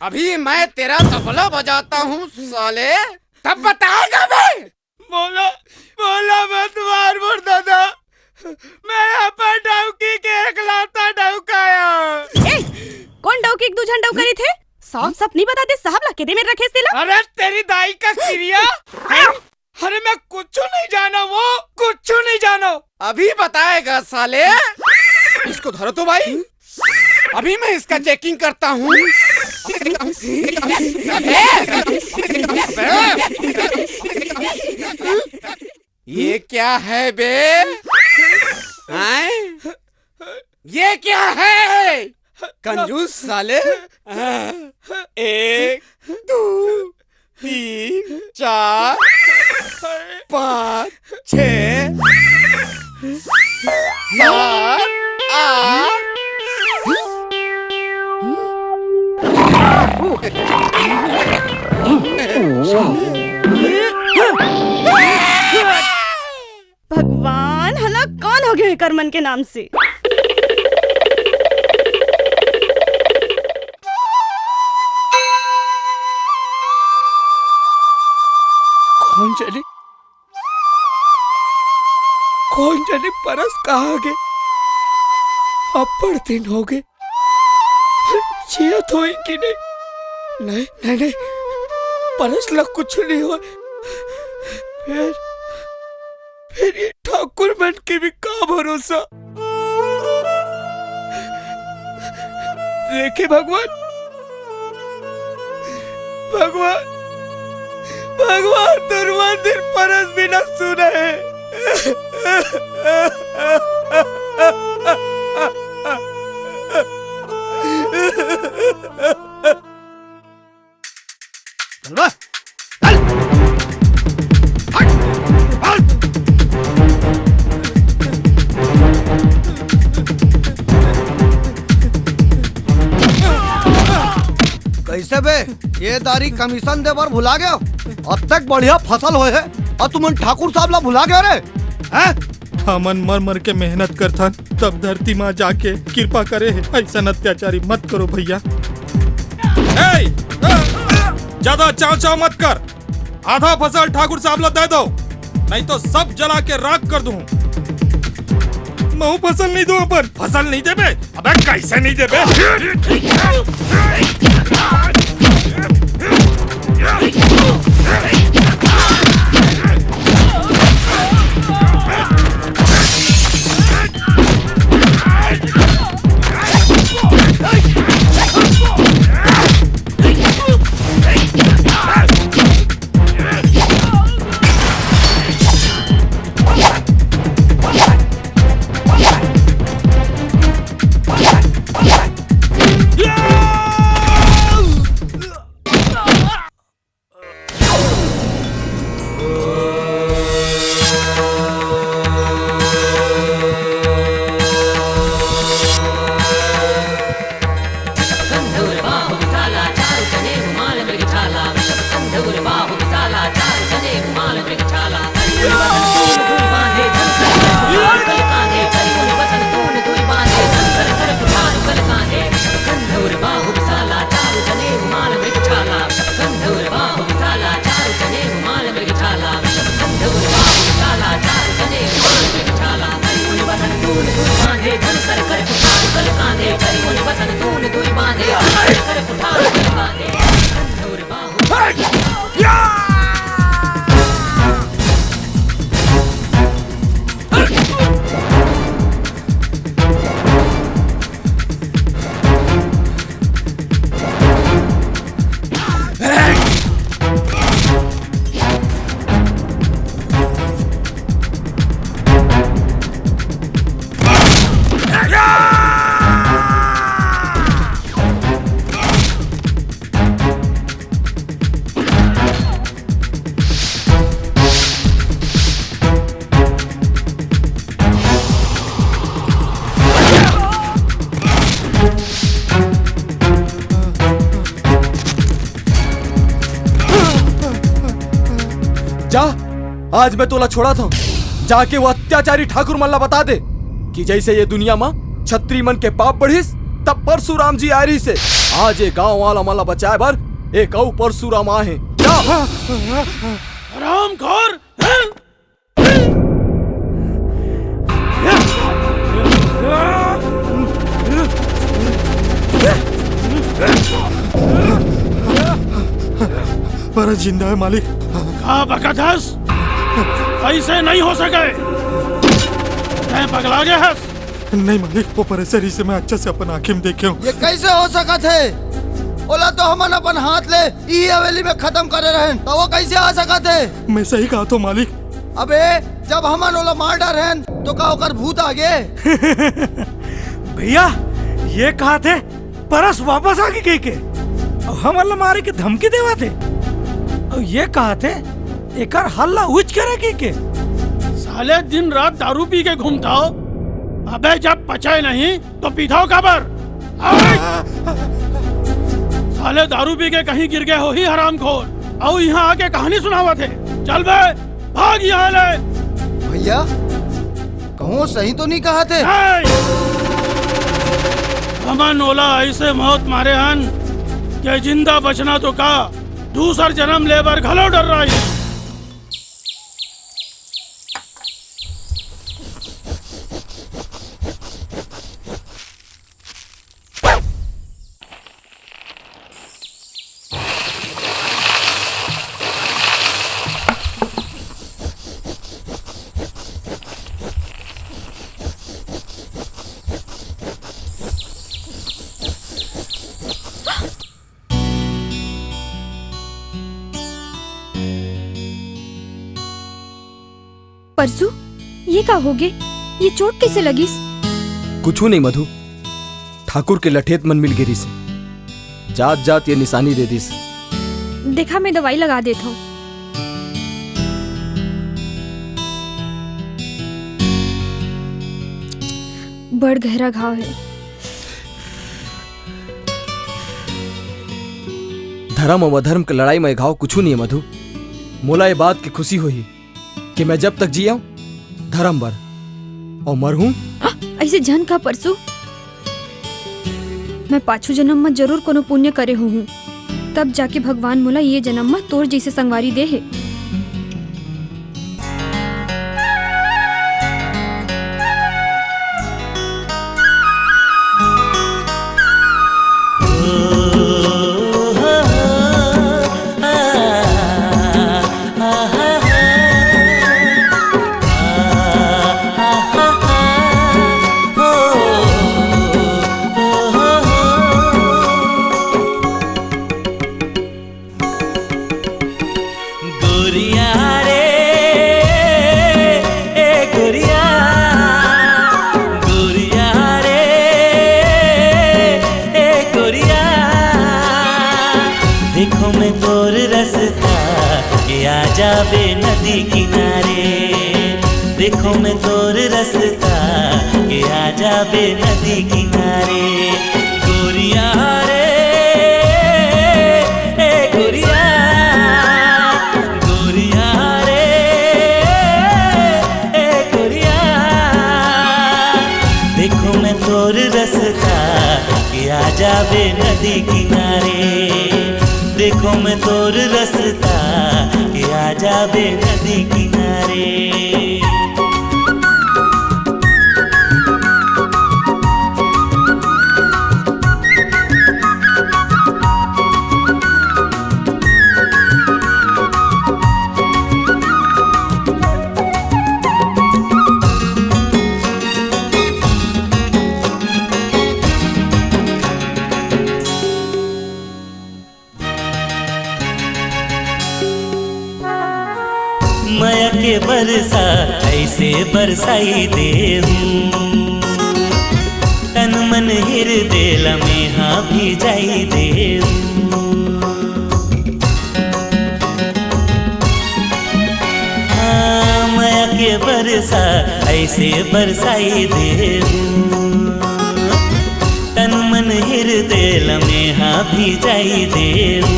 अभी मैं तेरा तबला बजाता हूँ साले, तब बताएगा बे। बोला, बोला मत मार मोर दादा। मैं अपन डौकी के एकलौता डौका आंव। ए, कोन डौकी के दू झन डौका रहिथे? साफ साफ नहीं बताते, साहब ला किदे मेर रखेस तेला। अरे तेरी दाई का किरिया। हैं? अरे मैं कुछ नहीं जाना वो, कुछ नहीं जाना। अभी बताएगा साले। इसको धरो तो भाई। अभी मैं इसका चेकिंग करता हूँ। ये क्या है बे? हैं? ये क्या है? कंजूस साले। एक, दो, तीन, चार, पाँच, छः, सात, आठ। भगवान, हला कौन हो गया है करमन के नाम से? कौन जाने, कौन जाने परस कहाँ गे? अब्बड़ दिन हो गए। जियत होई कि नहीं? नहीं, नहीं, नहीं। परस ला कुछ नहीं हुआ। फिर, फिर ये ठाकुर मन के भी का भरोसा? देखे भगवान, भगवान, भगवान, तुर मंदिर परस भी न सुने। चल बे, चल। हट, हट। कैसे बे, ये दारी कमीशन दे बर भुला गयो? अब तक बढ़िया फसल होए हे अउ तुमन ठाकुर साहब ला भुला गयो रे? हैं? हमन मर मर के मेहनत करथन, तब धरती माँ जाके कृपा करे हे। ऐसन अत्याचारी मत करो भैया। ए, ज्यादा चाव चाव मत कर, आधा फसल ठाकुर साहब ला दे दो, नहीं तो सब जला के राख कर दूं। महू फसल नहीं दो अपन। फसल नहीं देबे? अबे कैसे नहीं देबे? आ, आज मैं तोला छोड़त हंव। जाके वो अत्याचारी ठाकुर मन ला बता दे कि जइसे ये दुनिया म छत्री मन के पाप बढ़िस, तब परसुराम जी आय रहिसे। आज ये गांव वाला मन ला बचाए बर एक अउ परसुराम आए हे। जा। हरामखोर! पर जिंदा हे, मालिक। का बकत हस? अइसे नइ हो सके। तैं पगला गे हस? नहीं मालिक, वो परेसर इसे मैं अच्छा से अपन आँखी म देखे हंव। ये कइसे हो सकत हे? ओला तो हमन अपन हाथ ले इही हवेली में खतम करे रहेन, त वो कइसे आ सकत हे? मैं सही कहत हंव मालिक। अबे, जब हमन ओला मार डारे रहेन, तो का ओकर भूत आ गे? भइया, ये कहत हे, परस वापस आ गे कहिके, अउ हमन ला मारे के धमकी देवत हे, अउ ये कहत हे, एकर हल ला उच करे कहिके। साले दिन रात दारू पी के घूमथव, अबे जब पचे नहीं तो पीथव काबर? अबे! साले दारू पी के कहीं गिर गे होही हरामखोर, अउ इहाँ आके कहानी सुनावत हे। चल बे, भाग इहाँ ले। भइया, कहूँ सही तो नइ कहत हे? नहीं! हमन ओला अइसे मौत मारे हन के जिंदा बचना तो का, दूसर जनम ले बर घलो डर्राइस। परसू, ये का होगे? ये चोट कइसे लगिस? कुछू नहीं मधु, ठाकुर के लठेत मन मिल गे रिहिसे। जात जात ये निशानी दे दिस। देखा, मैं दवाई लगा देत हंव। बड़ गहरा घाव हे। धरम अउ अधरम के लड़ाई म ये घाव कुछू नहीं हे मधु। मोला ये बात के खुशी होही कि मैं जब तक जियंव, धरम बर, अउ मरहूं। आ, अइसे झन कह परसू। मैं पाछू जनम म जरूर कोनो पुण्य करे होहूं, तब जाके भगवान मोला ये जनम म तोर जइसे संगवारी दे हे। गोरिया रे, ए गोरिया, गोरिया रे, ए गोरिया। देखो मैं तोर रस्ता के आ जाबे नदी किनारे। देखो मैं तोर रस्ता के आ जाबे नदी किनारे। गोरिया रे, ए गोरिया, गोरिया रे, ए गोरिया। देखो मैं तोर रस्ता के आ जाबे नदी किनारे। देखो मैं तोर रस्ता के आ जाबे नदी किनारे। मया के बरसा ऐसे बरसाई देहूं, तन मन हिरदे ल मेहा भिजाई देहूं। हाँ, मया के बरसा ऐसे बरसाई देहूं, तन मन हिरदे ल मेहा भिजाई देहूं।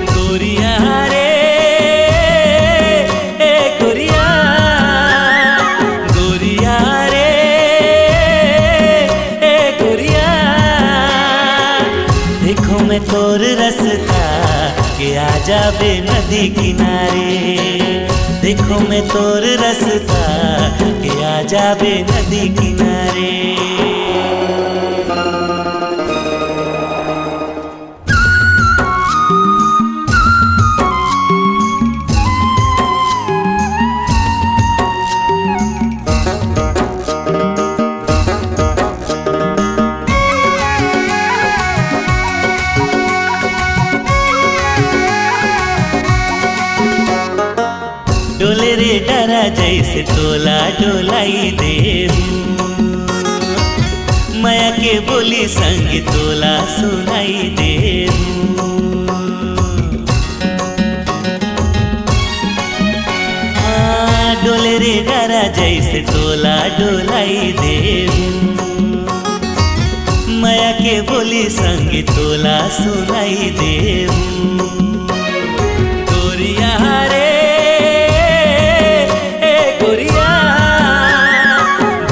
गोरिया रे, तोर रस्ता के आ जाबे नदी किनारे, देखो मैं तोर रस्ता के आ जाबे नदी किनारे। डोले रे डरा जैसे तोला डोलाई देहू, मया के बोली संग तोला सुनाई देहू। हाँ, डोले रे डरा जैसे तोला डोलाई देहू, मया के बोली संग तोला सुनाई देहू। गोरिया रे, ए गोरिया,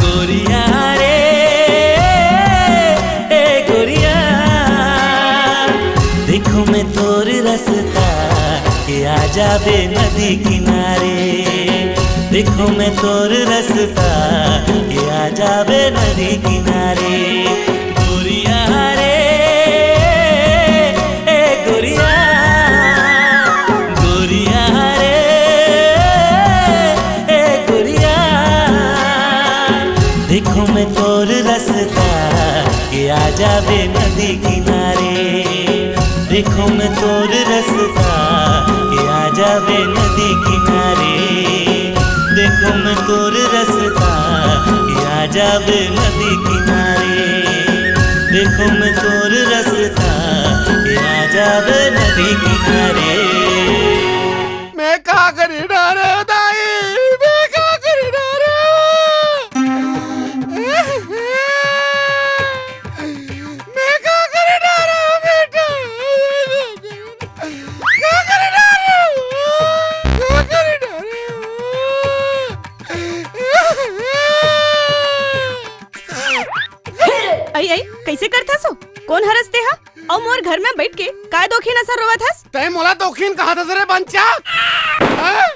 गोरिया रे, ए गोरिया, देखो मैं तोर रस्ता के आ जाबे नदी किनारे, देखो मैं तोर रस्ता के आ जाबे नदी किनारे। गोरिया रे, ए गोरिया, गोरिया रे, ए गोरिया, देखो मैं तोर रस्ता के आ जाबे नदी किनारे, देखो मैं तोर रस्ता के आ जाबे नदी किनारे, देखो मैं तोर रस्ता के आ जाबे नदी किनारे, देखो मैं तोर रस्ता के आ जाबे नदी किनारे। मैं का करी डारे दाई, मैं का करी डारे? मैं का करी डारे बेटा? का करी डारे? का करी डारे? अई, अई, कइसे करथस ओ? कोन हरस तेहा? अउ मोर घर में बइठ के काय दोखिन असन रोवत हस? तैं मोला दोखिन कहत हस रे बंचा? हाँ?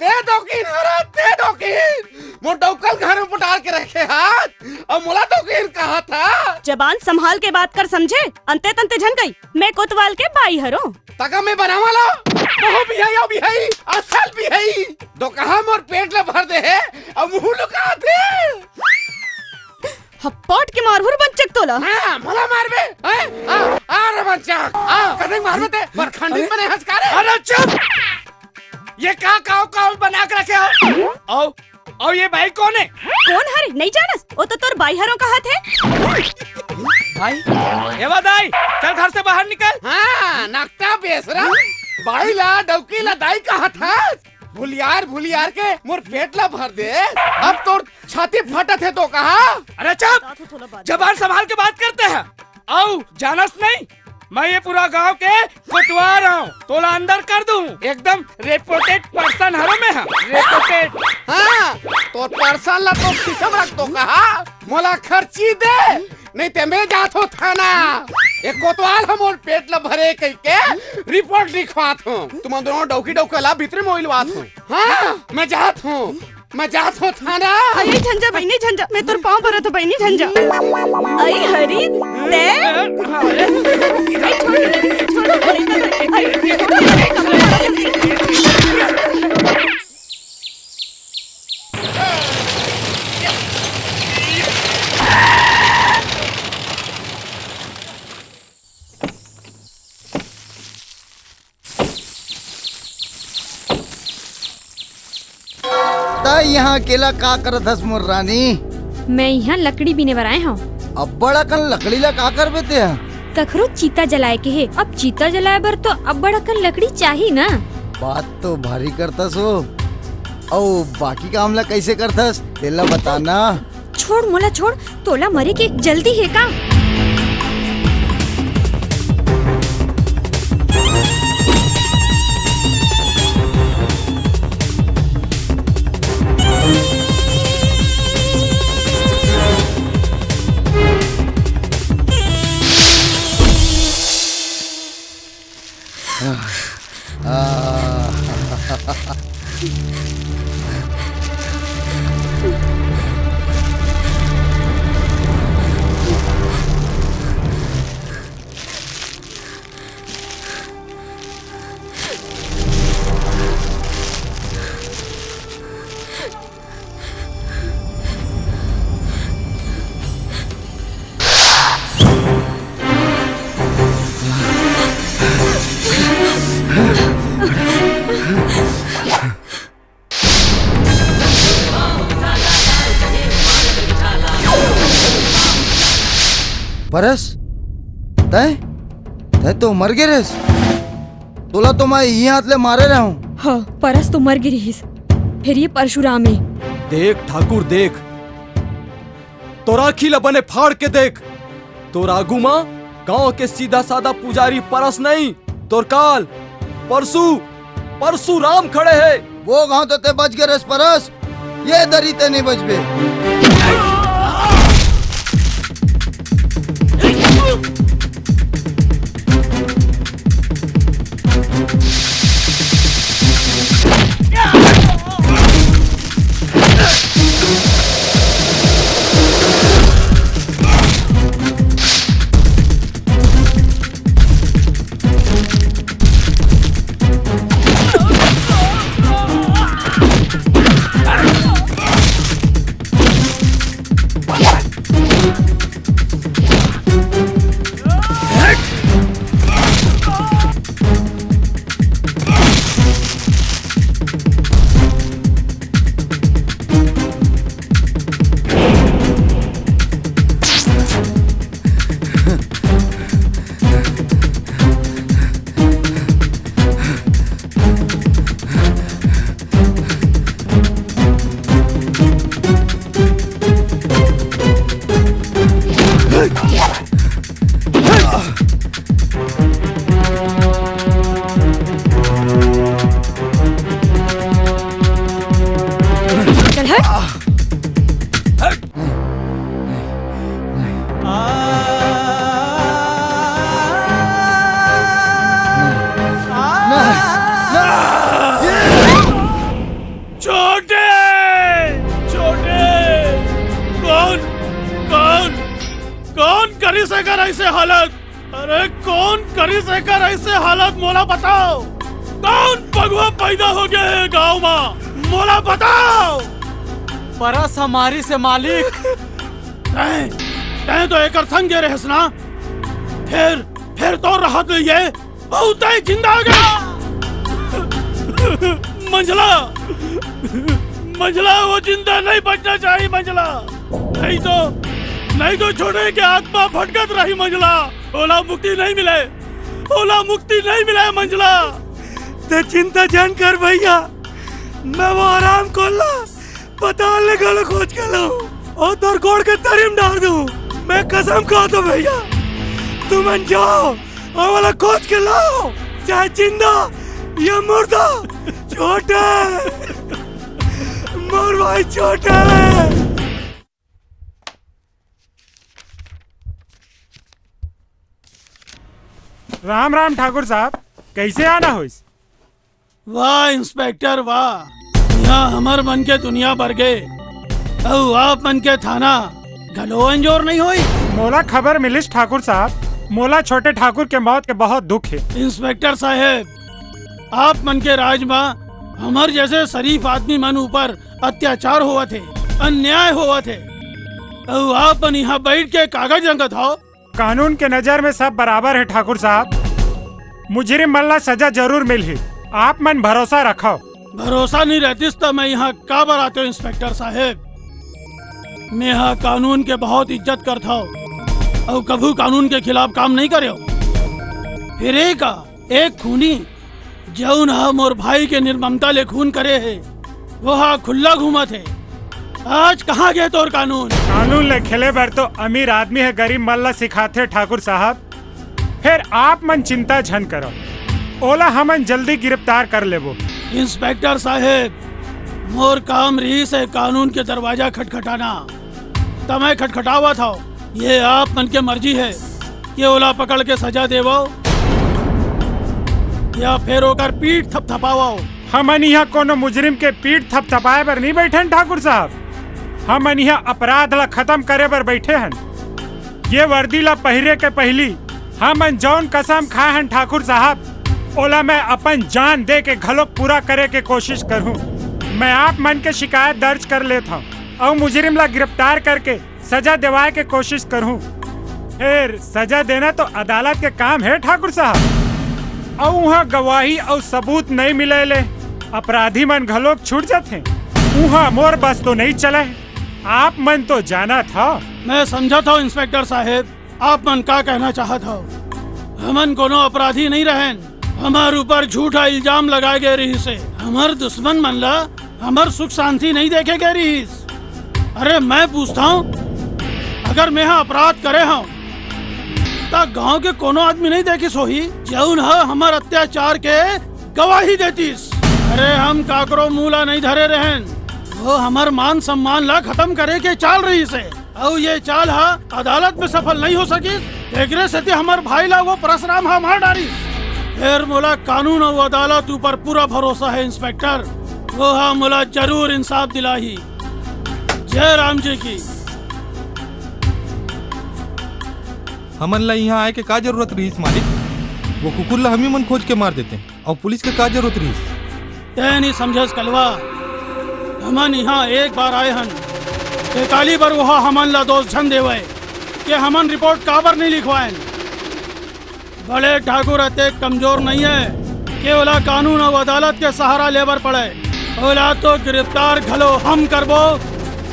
तैं दोखिन हरस, तैं दोखिन। मोर डौका ल घर में पटार के रखे हस, अउ मोला दोखिन कहत हस। जबान संभाल के बात कर समझे, अंते तंते झन कही, मैं कोतवाल के बाई हरों। तका मैं बनावा ला, बहु बिहाई अउ बिहाई, असल बिहाई। दोकहा मोर पेट ला भर दे हे, अउ मुंह लुकात हे। हप्पट के मारहूं रे बंचक तोला। हाँ, मोला मारबे, हैं? आ, आ रे बंचक, आ, कतेक मारबे तैं, पर खंडित बने हस का रे? अरे चुप! ये का काव काव बना के रखे हो? अउ, अउ ये भाई कोन हे? कोन हरे? नइ जानस? ओ तो तोर बाई हरों कहत हे। भाई, एवा दाई, चल घर से बाहर निकल। हाँ, नकटा बेसरा, बाई ला, डौकी ला दाई कहत हस? भुलियार, भुलियार के मोर पेट ला भर दे। अब तोर छाती फटत हे तो कहा? अरे चुप! जबान संभाल के बात करते हैं। अउ जानस नहीं, मैं ये पूरा गांव के कोतवार हूँ, तोला अंदर कर दूं। एकदम reputed person हरों मैं, हाँ, reputed। हाँ, तोर person ला तो खिसम रख तो कहा, मोला खर्ची दे। नहीं ते मैं जात हों थाना। एक कोतवाल ह मोर पेट ल भरे कहिके रिपोर्ट लिखवात हों। तुमन दोनों डौकी डौका ला भीतरी म उइलवात हों। हाँ, मैं जात हों, मैं जात हों थाना। अरे झंझा बहिनी झंझा, मैं तोर पाँव परत हों बहिनी झंझा। अई हरी, ते? अई छोड़, छोड़, अई, अई, छोड़, अई, कमला। त इहाँ अकेला का करत हस मोर रानी? मैं इहाँ लकड़ी बीने बर आए हौं। अब्बड़ अकन लकड़ी ला का करबे तेहा? कखरो चीता जलाए के हे, अब चीता जलाए बर तो अब्बड़ अकन लकड़ी चाही ना। बात तो भारी करतस वो, अउ बाकी काम ला कइसे करथस तेला बता ना। छोड़ मोला छोड़, तोला मरे के जल्दी हे का? परस, तैं, तैं तो मर गे रेस। तोला तो मैं इही हाथ ले मारे रहूं। हाँ, परस तो मर गे रिहिस, फेर ये परशुराम हे। देख ठाकुर, देख, तोर आँखी ल बने फाड़ के देख। तोर आगू म गांव के सीधा साधा पुजारी परस नहीं, तोर काल परसु, परसुराम खड़े हे। वो गांव तो तैं बच गे रेस परस, ये दरी तैं नहीं बचबे। चल हट। छोटे, छोटे, कौन, कौन, कौन करिस एकर ऐसे हालत? अरे कौन करिस एकर ऐसे हालत, मोला बताओ। कौन पगवा पैदा हो गया है गांव में, मोला बताओ। परस हमारी से मालिक। तैं, तैं तो एकर संग गे रहस ना, फिर, फिर तो रहत ले ये अउ तैं जिंदा आ गया। मंझला, मंझला, वो जिंदा नहीं बचना चाहिए, मंझला। नहीं तो, नहीं तो छोटे के आत्मा भटकत रही, मंझला। ओला मुक्ति नहीं मिले, ओला मुक्ति नहीं मिले, मंझला। तैं चिंता झन कर भैया, मैं वो हरामखोर ला पताल ले घलो खोज के लाऊं अउ तोर गोड़ के तरी म डार दूं। मैं कसम खाता हूं भैया, तुमन जाओ अउ ओला खोज के लाओ, चाहे जिंदा या मुर्दा। छोटे, मोर भाई छोटे। राम राम ठाकुर साहब, कइसे आना होइस? वाह इंस्पेक्टर वाह, इहाँ हमर मन के दुनिया बरगे, अउ आप मन के थाना घलो अंजोर नहीं होई। मोला खबर मिलिस ठाकुर साहब, मोला छोटे ठाकुर के मौत के बहुत दुख हे। इंस्पेक्टर साहेब, आप मन के राज म हमर जैसे शरीफ आदमी मन ऊपर अत्याचार होवत हे, अन्याय होवत हे, अउ आप मन इहाँ बैठ के कागज रंगत हव। कानून के नजर में सब बराबर हे ठाकुर साहब, मुजरिम मन ला सजा जरूर मिलही, आप मन भरोसा रखव। भरोसा नहीं रहतिस त मैं इहाँ काबर आतेंव इंस्पेक्टर साहेब? मैं हा कानून के बहुत इज्जत करथव अउ कभू कानून के खिलाफ काम नहीं करेंव। फिर एक, एक खूनी जऊन ह मोर भाई के निर्ममता ले खून करे हे, वो ह खुल्ला घूमत हे। आज कहाँ गे तोर कानून? कानून ले खेले बर तो अमीर आदमी ह गरीब मन ला सिखाथे ठाकुर साहब। फेर आप मन चिंता झन करव, ओला हमन जल्दी गिरफ्तार कर लेबो। इंस्पेक्टर साहेब, मोर काम रिहिस हे कानून के दरवाजा खटखटाना, त मैं खटखटावत हव। ये आप मन के मर्जी हे कि ओला पकड़ के सजा देवव या फेर ओकर पीठ थपथपावव। हमन इहाँ कोनो मुजरिम के पीठ थपथपाए बर नइ बइठे हन ठाकुर साहब, हमन इहाँ अपराध ला खतम करे बर बइठे हन। ये वर्दी ला पहिरे के पहिली हमन जौन कसम खाए हन ठाकुर साहब, ओला मैं अपन जान दे के घलोक पूरा करे के कोशिश करहूँ। मैं आप मन के शिकायत दर्ज कर लेत हव अउ मुजरिम ला गिरफ्तार करके सजा देवाए के कोशिश करहूं। फेर सजा देना तो अदालत के काम हे ठाकुर साहब। अउ उहां गवाही अउ सबूत नइ मिले ले अपराधी मन घलोक छूट जाथे। उहां मोर बस तो नइ चले। आप मन तो जानत हव। मैं समझत हव इंस्पेक्टर साहेब, आप मन का कहना चाहत हव? हमन कोनो अपराधी नहीं रहेन। हमर ऊपर झूठा इल्जाम लगाए गए रहिस हे। हमर दुश्मन मन ला हमर सुख शांति नहीं देखे गए रहिस। अरे मैं पूछता हूँ, अगर मैं हा अपराध करे हूँ त गांव के कोनो आदमी नहीं देखिस होही जउन ह हमर अत्याचार के गवाही देतिस? अरे हम काकरो मुंह ला नहीं धरे रहेन, वो हमर मान सम्मान ला खत्म करे के चाल रहिस हे। अउ ये चाल हा अदालत में सफल नहीं हो सकिस, एकरे सेती हमर भाई ला वो परसराम हा मार डारिस। फेर मोला कानून अउ अदालत ऊपर पूरा भरोसा हे इंस्पेक्टर, वो हा मोला जरूर इंसाफ दिलाही। जय राम जी की। हमन ला इहाँ आए के का जरूरत रहिस मालिक? वो कुकुर ला हमी मन खोज के मार देते। अउ पुलिस के का जरूरत रहिस? तैं नहीं समझस कलवा, हमन इहाँ एक बार आए हन, ते काली बर वहा हमन ला दोष झन देवय के हमन रिपोर्ट काबर नहीं लिखवायन। बड़े ठाकुर अतेक कमजोर नहीं है के ओला कानून अउ अदालत के सहारा लेबर पड़े। ओला तो गिरफ्तार घलो हम करबो,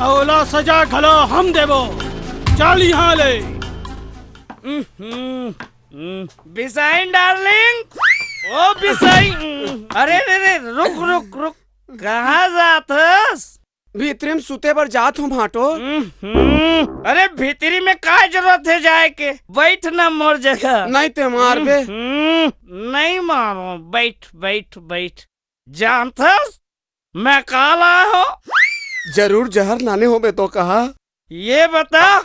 अउ ओला सजा घलो हम देबो। चल इहाँ ले। हम्म, हम्म। बिसाइन डार्लिंग, ओ बिसाइन, अरे रे रे, रुक रुक रुक, कहाँ जात हस? भीतरी में सुते बर जात हूँ भांटो। हम्म, अरे भीतरी में का जरूरत है जाए के? बैठ ना मोर जगह। नहीं ते मारबे। हम्म, नहीं मारो, बैठ बैठ बैठ। जानथस मैं का लाए हो? जरूर जहर लाने होबे तो कहा। ये बता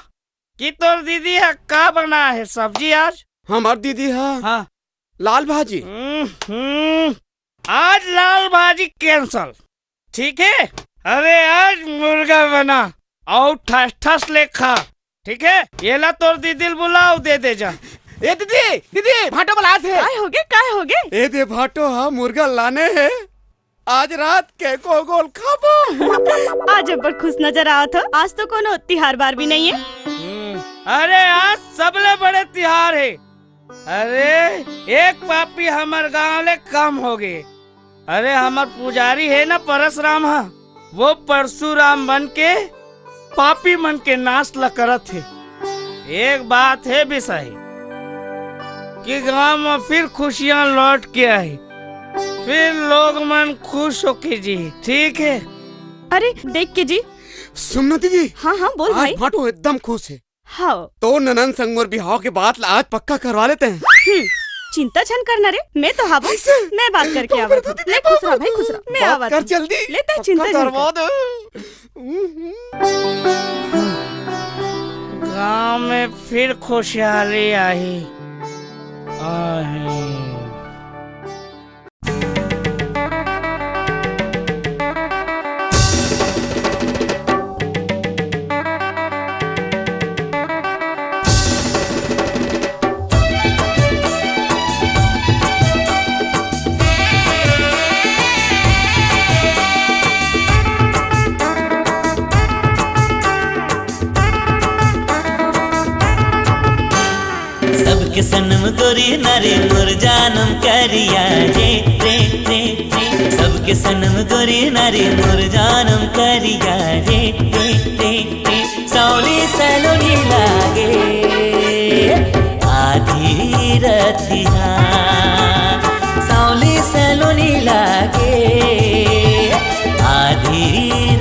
कि तोर दीदी ह का बनाए हे सब्जी आज? हमार दीदी ह हाँ। लाल भाजी। हम्म, हम्म, आज लाल भाजी कैंसल, ठीक है? अरे आज मुर्गा बना अउ ठस ठस ले खा, ठीक है? ये ला तोर दीदी ल बुलाओ, दे दे जा। ए दीदी, दीदी, भांटो बुलात हे। काय होगे, काय होगे? ए दे भांटो हा मुर्गा लाने हे, आज रात के गोगोल खाबो। आज अब्बड़ खुश नजर आवत हो, आज तो कोनो तिहार बार भी नहीं है। हम्म, अरे आज सबले बड़े तिहार है। अरे एक पापी हमर गांव ले कम होगे। अरे हमर पुजारी हे ना परसराम ह, वो परसुराम बन के पापी मन के नाश ल करत हे। एक बात हे बिसाही कि गांव म फिर खुशियां लौट के आही, फिर लोग मन खुश होके जी, ठीक है? अरे देख के जी। सुन ना दीदी, हाँ हाँ बोल आज भाई। भांटो एकदम खुश है। हाँ। तोर ननंद संग मोर बिहाव के बात ला आज पक्का करवा लेते हैं। हम्म, चिंता झन करना रे, मैं तो हावो। कैसे? मैं बात करके आवत हूँ। ले खुश रहा भाई, खुश रहा। मैं बात आवत कर हूँ। जल्दी। ले तै पक्का चिंता झन करवा कर। दे। गांव में फिर खुशहाली आही। आही। सबके सनम गोरी नारी मोर जानम करिया रे, रे, रे, रे। सबके सनम गोरी नारी मोर जानम करिया रे, रे, रे, रे। सावली सलोनी लागे आधी रतिहा। सावली सलोनी लागे आधी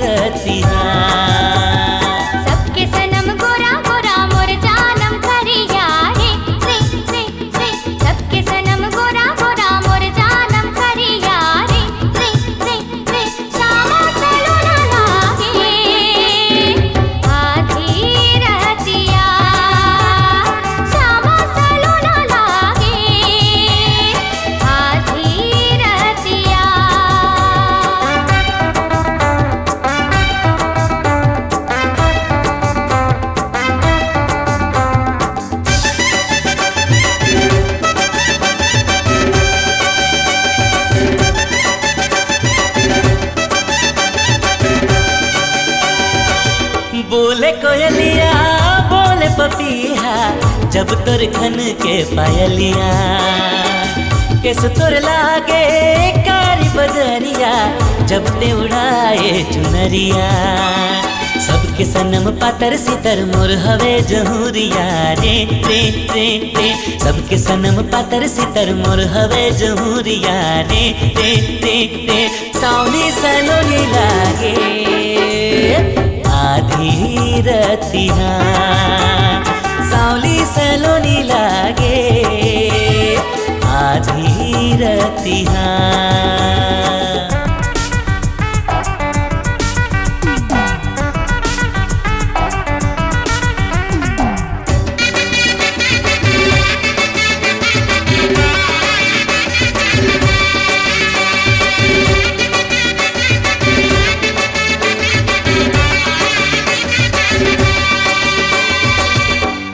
रतिहा। सबके सनम गोरा गोरा मोर जानम करिया रे, रे, रे, रे। सबके सनम गोरा गोरा मोर जानम करिया रे, रे, रे, रे। श्यामा सलोना लागे आधी रतिया। श्यामा सलोना लागे आधी रतिया। बोले कोयलिया, बोले पपीहा, जब तोर खन के पायलिया। केस तोर लागे कारी बदरिया, जब ते उड़ाए चुनरिया। सबके सनम पातर सितर मोर हवे जहूरिया रे, रे, रे, रे। सबके सनम पातर सितर मोर हवे जहूरिया रे, रे, रे, रे। सावली सलोनी लागे आधी रतिहा, सावली सलोनी लागे आधी रतिहा।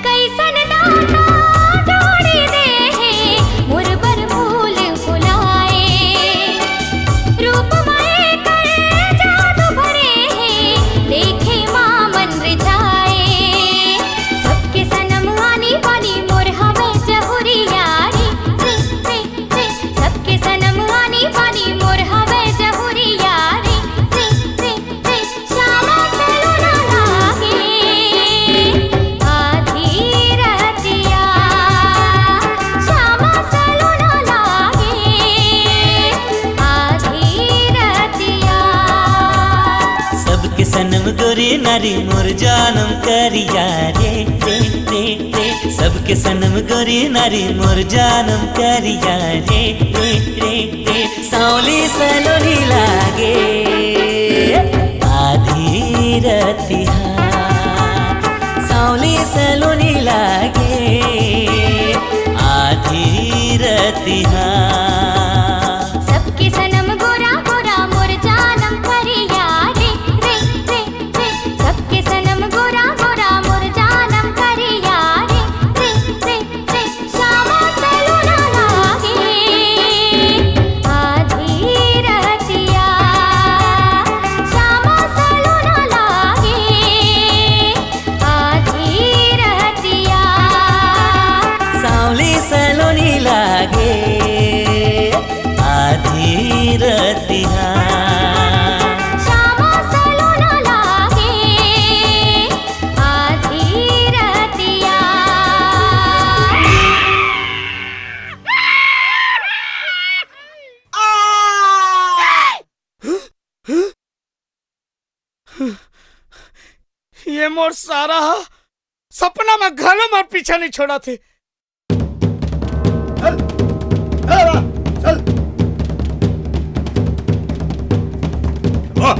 कैसन दाता जोड़ी दे हे, मोर बर फूल फुलाए। रूप में कर जादू भरे हे, देखे मा मन रिझाए। सबके सनम आनी बानी मोर हवे जहुरिया रे, रे, रे, रे। सबके सनम आनी बानी मोर हवे जहुरिया रे, रे, रे, रे। श्यामा सलोना लागे आधी रतिया, श्यामा सलोना लागे आधी रतिया। सबके सनम गोरी नारी मोर जानम करिया रे, रे, रे, रे। सबके सनम गोरी नारी मोर जानम करिया रे, रे, रे, रे। सावली सलोनी लागे आधी रतिहा, सावली सलोनी लागे आधी रतिहा। सबके सनम गोरा गोरा मोर जानम करिया रे, रे, रे, रे। सबके सनम गोरा गोरा मोर जानम करिया रे, रे, रे, रे। श्यामा सलोना लागे आधी रतिया, श्यामा सलोना लागे आधी रतिया। सावली सलोनी लागे आधी रतिहा। श्यामा सलोना लागे आधी रतिया। ये मोर सारा ह, सपना में घलो मोर पीछा नहीं छोड़ा थे। चल, चल, चल। वाह,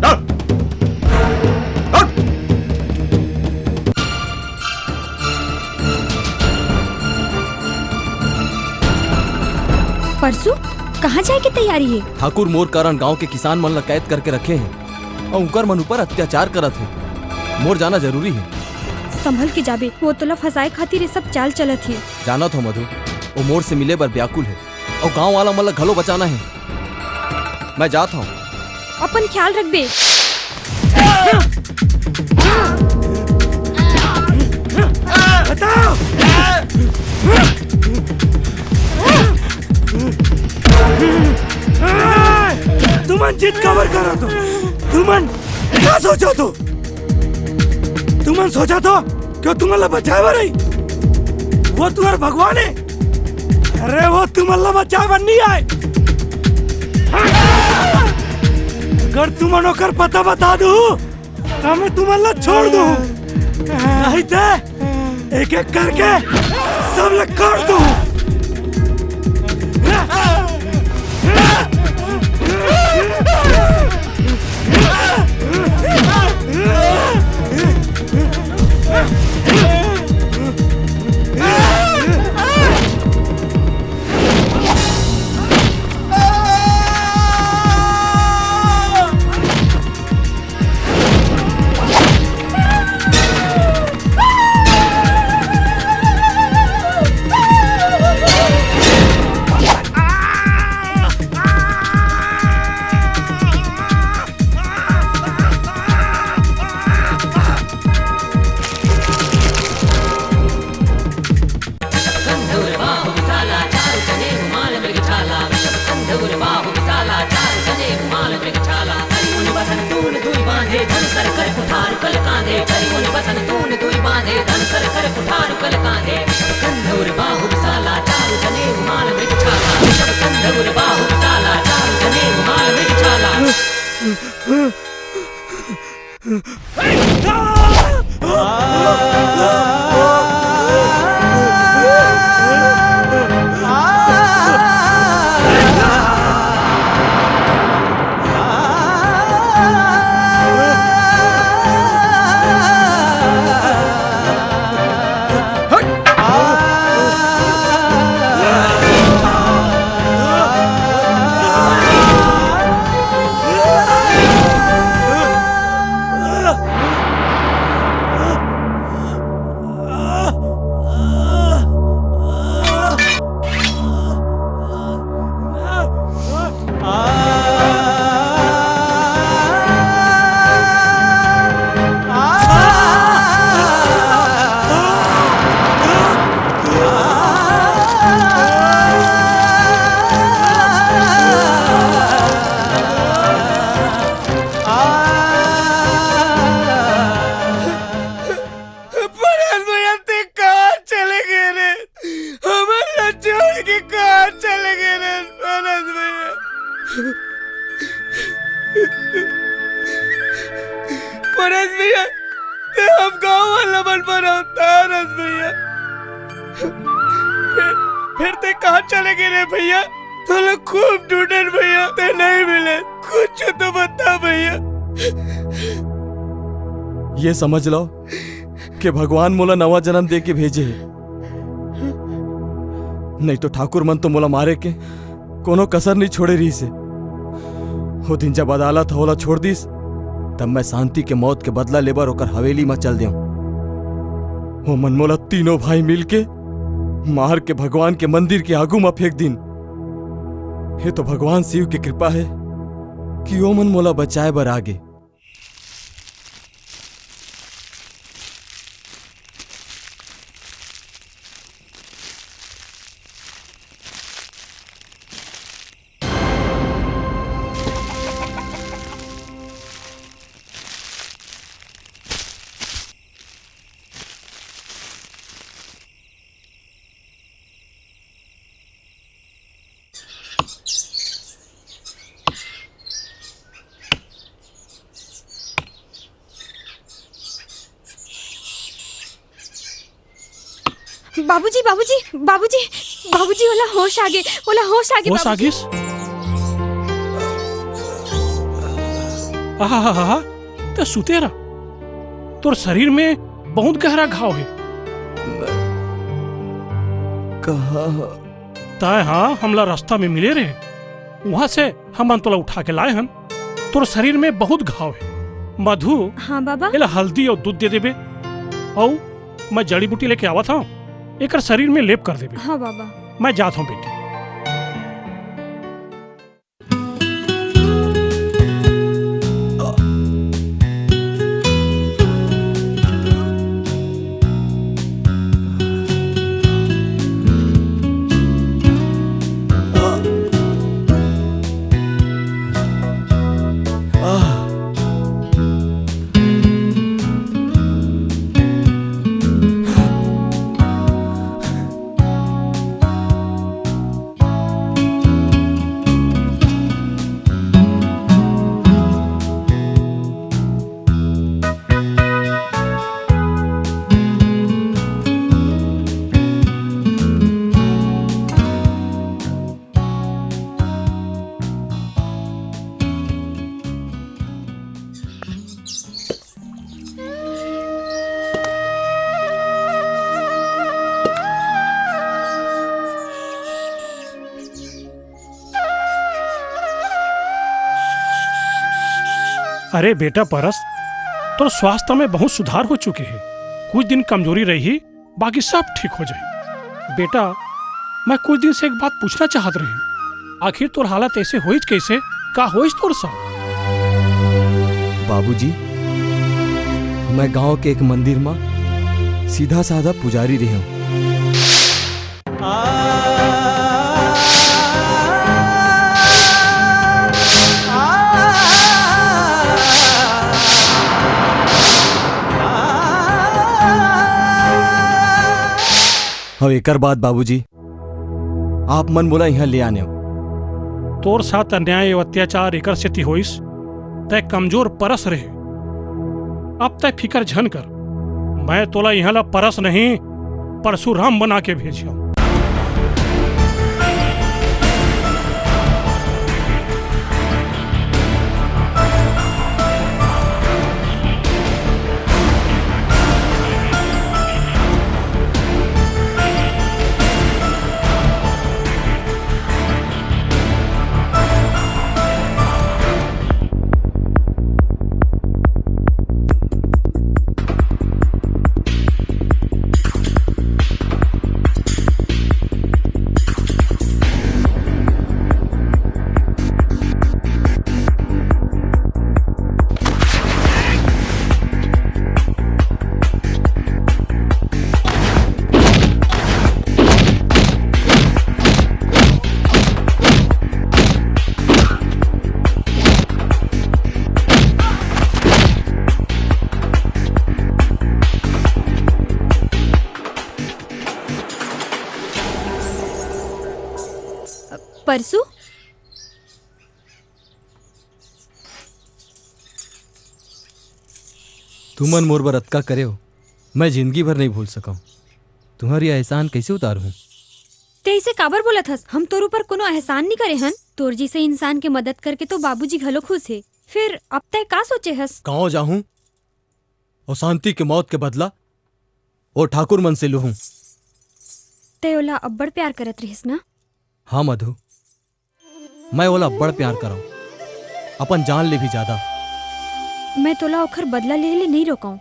चल, चल। परसू कहाँ जाए के तैयारी हे? ठाकुर मोर कारण गांव के किसान मन ला कैद करके रखे हे अउ उंकर मन ऊपर अत्याचार करत हे। मोर जाना जरूरी हे। संभल के जाबे, वो तोला फंसाए खातिर ये सब चाल चलत हे। जानत हो मधु, वो मोर से मिले बर व्याकुल हे अउ गांव वाला मन ला घलो बचाना हे। मैं जात हूँ। अपन ख्याल रखबे। बताओ। तुमन जिद काबर करत हो? तुमन का सोचत हो? तुमन सोचत हो कि वो तुमन ला बचाए बर आही? वो तुम्हारा भगवान है। अरे, वो तुमन ला बचाए बर नहीं आए। अगर तुमन ओकर पता बता दू, त मैं तुमन ला छोड़ दूं, नहीं ते एक एक करके सब ला काट दूं। परेश भैया, ते कहाँ चले गए रे? हमन ला छोड़ के कहाँ चले गए रे, परेश भैया? परेश भैया, ते हम गाँव वाला मन पर अवतार हस भैया। फिर, फिर ते कहाँ चले गए रे भैया? तोला खूब ढूंढन भैया, ते नहीं मिले। कुछ तो बता भैया। ये समझ लो कि भगवान मोला नवा जन्म दे के भेजे हे, नहीं तो ठाकुर मन तो मोला मारे के कोनो कसर नहीं छोड़े रहिस हे। वो दिन जब अदालत ह ओला छोड़ दिस, तब मैं शांति के मौत के बदला लेबर ओकर हवेली म चल देव। वो मन मोला तीनों भाई मिलके मार के भगवान के मंदिर के आगू म फेंक दिन। ये तो भगवान शिव के कृपा हे कि वो मन मोला बचाए बर आ गे। बाबूजी, बाबूजी, बाबूजी, बाबूजी, ओला होश आगे, ओला होश आगे, होश बाबूजी। आगिस? आहा, हा, हा, हा, त सुते रह। तोर शरीर में बहुत गहरा घाव हे। कहाँ? तय हा हमला रास्ता में मिले रहे, वहां से हमन तोला उठा के लाए हन। तोर शरीर में बहुत घाव हे। मधु, हाँ बाबा। एला हल्दी अउ दूध दे देबे, अउ मैं जड़ी बूटी लेके आवत हूँ, एकर शरीर में लेप कर देबे। हाँ बाबा। मैं जात हूँ बेटी। अरे बेटा परस, तोर स्वास्थ्य में बहुत सुधार हो चुके हे। कुछ दिन कमजोरी रही, बाकी सब ठीक हो जाए। बेटा, मैं कुछ दिन से एक बात पूछना चाहत रहे, आखिर तोर हालत ऐसे होइच कैसे? का होइच तोर साथ? बाबूजी, मैं गांव के एक मंदिर म सीधा साधा पुजारी रहे हूँ। अउ एकर बाद बाबूजी, आप मन मोला इहां ले आनेव। तोर साथ अन्याय अउ अत्याचार एकर सेती होइस, तैं कमजोर परस रहे। अब तैं फिकर झन कर, मैं तोला इहां ला परस नहीं, परशुराम बना के भेजियंव। परसू? तुमन मोर बर अतका करे हो, मैं जिंदगी भर नहीं भूल सकंव। तुम्हर ये एहसान कैसे उतारहूं? तैं इसे काबर बोलत हस? हम तोर ऊपर कोनो एहसान नहीं करे हन। तोर जैसे इंसान के मदद करके तो बाबूजी घलो खुश हे। फिर अब तैं का सोचे हस? गांव जाहूं अउ शांति के मौत के बदला ओ ठाकुर मन से लूहूं। तैं ओला अब्बड़ प्यार करत रहिस ना? हां मधु, मैं ओला अब्बड़ प्यार करंव, अपन जान ले भी ज्यादा। मैं तोला ओखर बदला लेहे ले नइ रोकंव।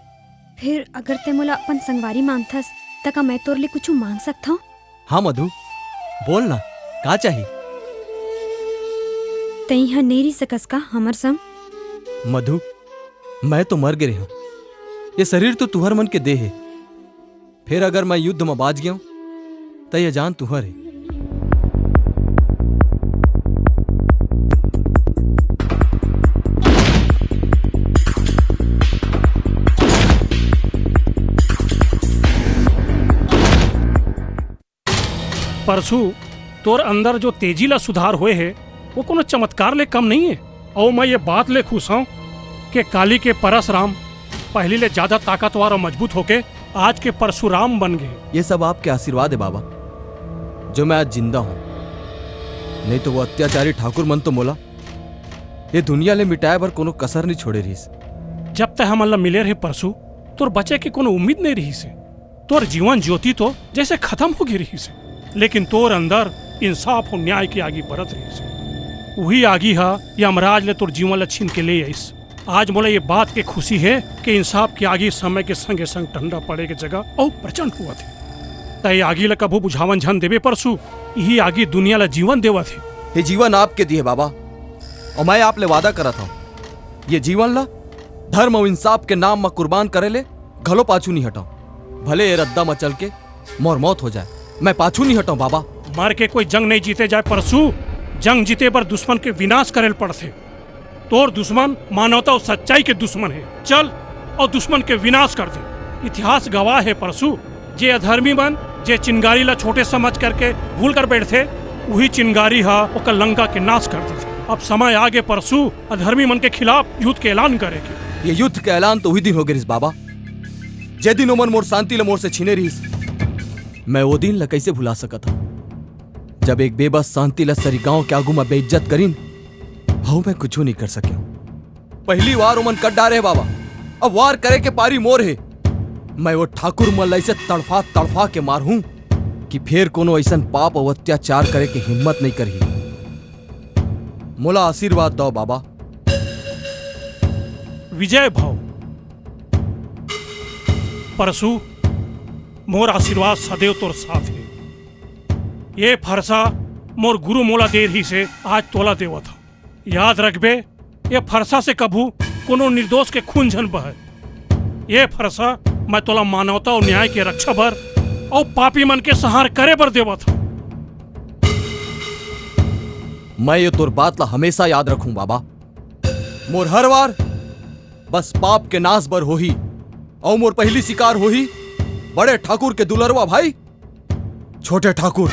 फिर अगर तैं मोला अपन संगवारी मानथस, त का मैं तोर ले कुछु मांग सकथंव? हां मधु, बोल ना, का चाही? तैं इहां नइ रहि सकस का हमर संग? मधु, मैं तो मर गे रेहेंव। ये शरीर तो तुंहर मन के देह हे। फेर अगर मैं युद्ध म बाच गेंव, त ये जान तुंहर हे। परसू, तोर अंदर जो तेजी ला सुधार होए हे, वो कोनो चमत्कार ले कम नइ हे। अउ मैं ये बात ले खुश हंव के काली के परसराम पहिली ले ज्यादा ताकतवर अउ मजबूत होके आज के परसुराम बन गे। ये सब आपके आशीर्वाद हे बाबा, जो मैं आज जिंदा हंव। नहीं तो वो अत्याचारी ठाकुर मन तो मोला ये दुनिया ले मिटाए बर कोनो कसर नइ छोड़े रहिस। जब तैं हमन ला मिले रहे परसू, तोर बचे के कोनो उम्मीद नइ रहिस हे। तोर जीवन ज्योति तो जैसे खतम हो गे रहिस हे, लेकिन तोर अंदर इंसाफ अउ न्याय के आगी बरत रहिस हे। उही आगी ह यमराज ले तोर जीवन ल छीन के ले आइस। आज मोला ये बात के खुशी हे कि इंसाफ के आगी समय के संगे संग ठंडा पड़े के जगह अउ प्रचंड होवत हे। तैं ये आगी ल कभू बुझावन झन देबे परसू, इही आगी दुनिया ल जीवन देवत हे। ये जीवन आपके दिए बाबा, अउ मैं आप ले वादा करत हंव, ये जीवन ल धर्म अउ इंसाफ के नाम म कुर्बान करे ले घलो पाछू नइ हटंव। भले ए रद्दा म चल के मोर मौत हो जाए, मैं पाछू नइ हटंव बाबा। मर के कोई जंग नइ जीते जाए परसू, जंग जीते बर दुश्मन के विनाश करे ल पड़थे। तोर दुश्मन मानवता अउ सच्चाई के दुश्मन हे। चल अउ दुश्मन के विनाश कर दे। इतिहास गवाह हे परसू, जे अधर्मी मन जे चिंगारी ला छोटे समझ करके भूल कर बैठथे, उही चिंगारी हा ओकर लंका के नाश कर देथे। अब समय आ गे परसू अधर्मी मन के खिलाफ युद्ध के ऐलान करे के। ये युद्ध के ऐलान तो उही दिन हो गे रिहिस बाबा, जे दिन ओमन मोर शांति ला मोर से छीने रिहिस। मैं वो दिन ला कैसे भुला सकत हूँ, जब एक बेबस शांति ला सरी गांव के आगू म बेइज्जत करिन, अउ मैं कुछू नहीं कर सके। पहली वार ओमन कट डारे हे बाबा, अब वार करे के पारी मोर हे। मैं वो ठाकुर मन ला ऐसे तड़फा तड़फा के मारहूं कि फेर कोनो ऐसन पाप अउ अत्याचार करे के हिम्मत नहीं करही। मोला आशीर्वाद दव बाबा। विजय भव। परसू, मोर आशीर्वाद सदैव तोर साथ हे। ये फरसा मोर गुरु मोला दे रिहिस हे, आज तोला देवत हंव। याद रखबे, ये फरसा से कभू कोनो निर्दोष के खून झन बहय। ये फरसा मैं तोला मानवता अउ न्याय के रक्षा बर अउ पापी मन के संहार करे बर देवत हंव। मैं ये तोर बात ला हमेशा याद रखहूं बाबा। मोर हर वार बस पाप के नाश बर होही, अउ मोर पहली शिकार होही बड़े ठाकुर के दुलरवा भाई छोटे ठाकुर,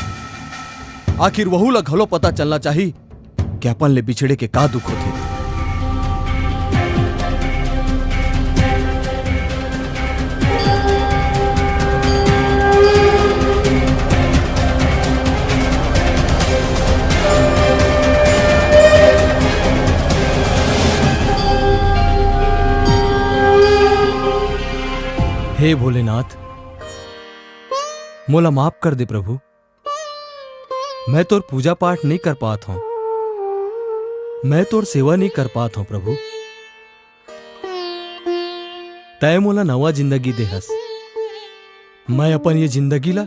आखिर वहू ला घलो पता चलना चाही कि अपन ले बिछड़े के का दुख होथे। हे भोलेनाथ, मोला माफ कर दे प्रभु। मैं तोर पूजा पाठ नइ कर पात हंव, मैं तोर सेवा नइ कर पात हंव प्रभु। तैं मोला नवा जिंदगी दे हस, मैं अपन ये जिंदगी ला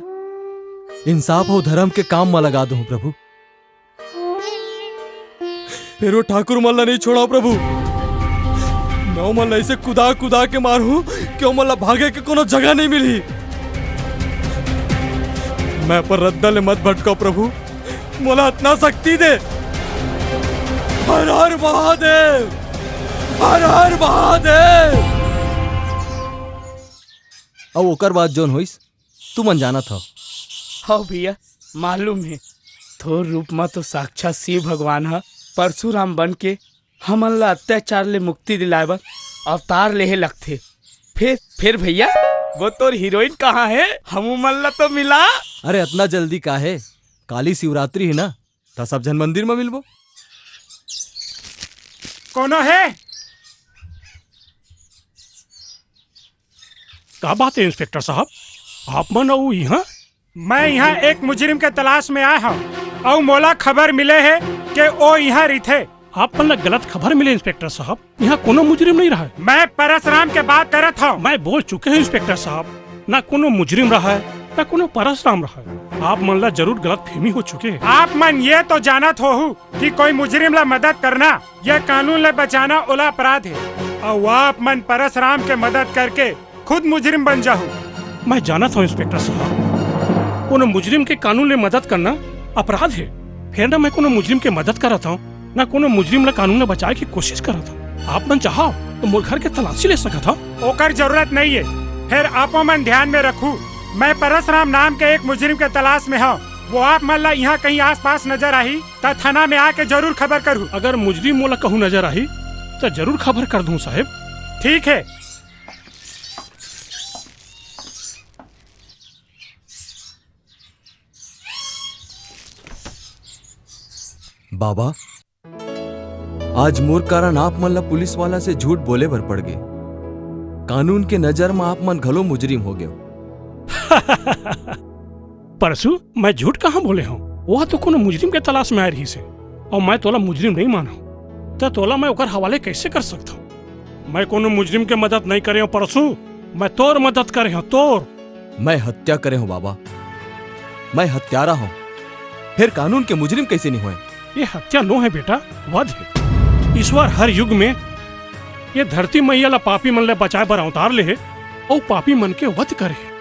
इंसाफ अउ धर्म के काम म लगा दूं प्रभु। फेर ओ ठाकुर मन ला नइ छोड़व प्रभु। मैं ओमन ला अइसे कुदा कुदा के मारहूं कि ओमन ला भागे के कोनो जगह नइ मिलही। मैं अपन रद्दा ले मत भटकव प्रभु, मोला अतना शक्ति दे। हर हर महादेव, हर हर महादेव। अउ ओकर बाद जोन होइस, तुमन जानत हव। हव भैया, मालूम हे। तोर रूप म तो साक्षात शिव भगवान ह परशुराम बन के हमन ला अत्याचार ले मुक्ति दिलाए बर अवतार लेहे लगथे। फेर, फेर भैया, वो तोर हीरोइन कहाँ हे? हमू मन ला तो मिला। अरे, अतना जल्दी का हे? काली शिवरात्रि हे ना, त सब झन मंदिर म मिलबो। कोनो हे? का बात हे इंस्पेक्टर साहब, आप मन अउ इहाँ? मैं इहाँ एक मुजरिम के तलाश में आए हंव, अउ मोला खबर मिले हे के ओ इहाँ रहिथे। आप मन ला गलत खबर मिले इंस्पेक्टर साहब, इहाँ कोनो मुजरिम नइ रहय। मैं परसराम के बात करत हंव। मैं बोल चुके हंव इंस्पेक्टर साहब, ना कोनो मुजरिम रहय, ना कोनो परसराम रहय। आप मन ला जरूर गलतफहमी हो चुके हे। आप मन ये तो जानत होहू कि कोई मुजरिम ला मदद करना या कानून ले बचाना ओला अपराध हे, अउ आप मन परसराम के मदद करके खुद मुजरिम बन जाहू। मैं जानत हंव इंस्पेक्टर साहब, कोनो मुजरिम के कानून ले मदद करना अपराध हे। फेर ना मैं कोनो मुजरिम के मदद करत हंव, ना कोनो मुजरिम ला कानून ले बचाए के कोशिश करत हंव। आप मन चाहव तो मोर घर के तलाशी ले सकत हव। ओकर जरूरत नइ हे। फेर आपो मन ध्यान में रखू, मैं परसराम नाम के एक मुजरिम के तलाश में हंव। वो आप मन ला इहाँ कहीं आसपास नजर आही, त थाना में आके जरूर खबर करहू। अगर मुजरिम मोला कहूँ नजर आही, त जरूर खबर कर दूँ साहेब। ठीक हे। बाबा, आज मोर कारण आप मन ला पुलिस वाला से झूठ बोले बर पड़ गे। कानून के नजर म आप मन घलो मुजरिम हो गेव। परसू, मैं झूठ कहाँ बोले हंव? वो तो कोनो मुजरिम के तलाश में आए रहिस हे, अउ मैं तोला मुजरिम नइ मानंव, त तोला मैं ओकर हवाले कइसे कर सकत हंव? मैं कोनो मुजरिम के मदद नइ करे हंव परसू, मैं तोर मदद करे हंव, तोर। मैं हत्या करे हंव बाबा, मैं हत्यारा हंव, फेर कानून के मुजरिम कइसे नइ होय? ये हत्या नो हे बेटा, वध हे। ईश्वर हर युग में ये धरती मइया ला पापी मन ले बचाए बर अवतार ले हे, अउ पापी मन के वध करे हे।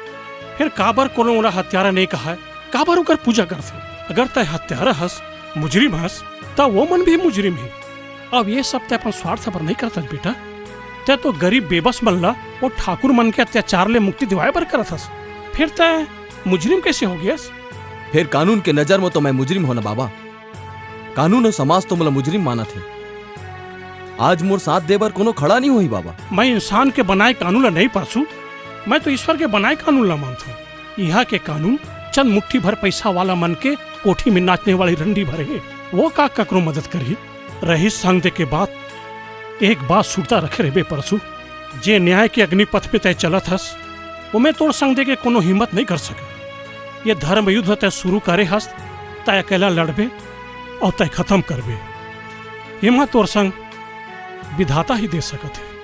फेर काबर कोनो ओला हत्यारा नइ कहय? काबर ओकर पूजा करथे? अगर तैं हत्यारा हस, मुजरिम हस, त वो मन भी मुजरिम हे। अब ये सब तैं अपन स्वार्थ बर नइ करत हस बेटा, तैं तो गरीब बेबस मन ला वो ठाकुर मन के अत्याचार ले मुक्ति दिवाए बर करत हस, फेर तैं मुजरिम कइसे हो गेस? फेर कानून के नजर म तो मैं मुजरिम हों ना बाबा, कानून अउ समाज तो मोला मुजरिम मानत हे। आज मोर साथ दे बर कोनो खड़ा नइ होही बाबा। मैं इंसान के बनाए कानून ला नइ परसू, मैं तो ईश्वर के बनाए कानून ला मानथंव। इहाँ के कानून चंद मुट्ठी भर पइसा वाला मन के कोठी में नाचने वाली रंडी भर हे। वो का ककरो मदद करही? रहिस संग दे के बात, एक बात सुरता रखे रहिबे परसू, जे न्याय के अग्निपथ पे तैं चलत हस, ओमे तोर संग दे के कोनो हिम्मत नइ कर सके। ये धर्म युद्ध तैं शुरू करे हस, तैं अकेला लड़बे अउ तैं खत्म करबे। एमा तोर संग विधाता ही दे सकत हे।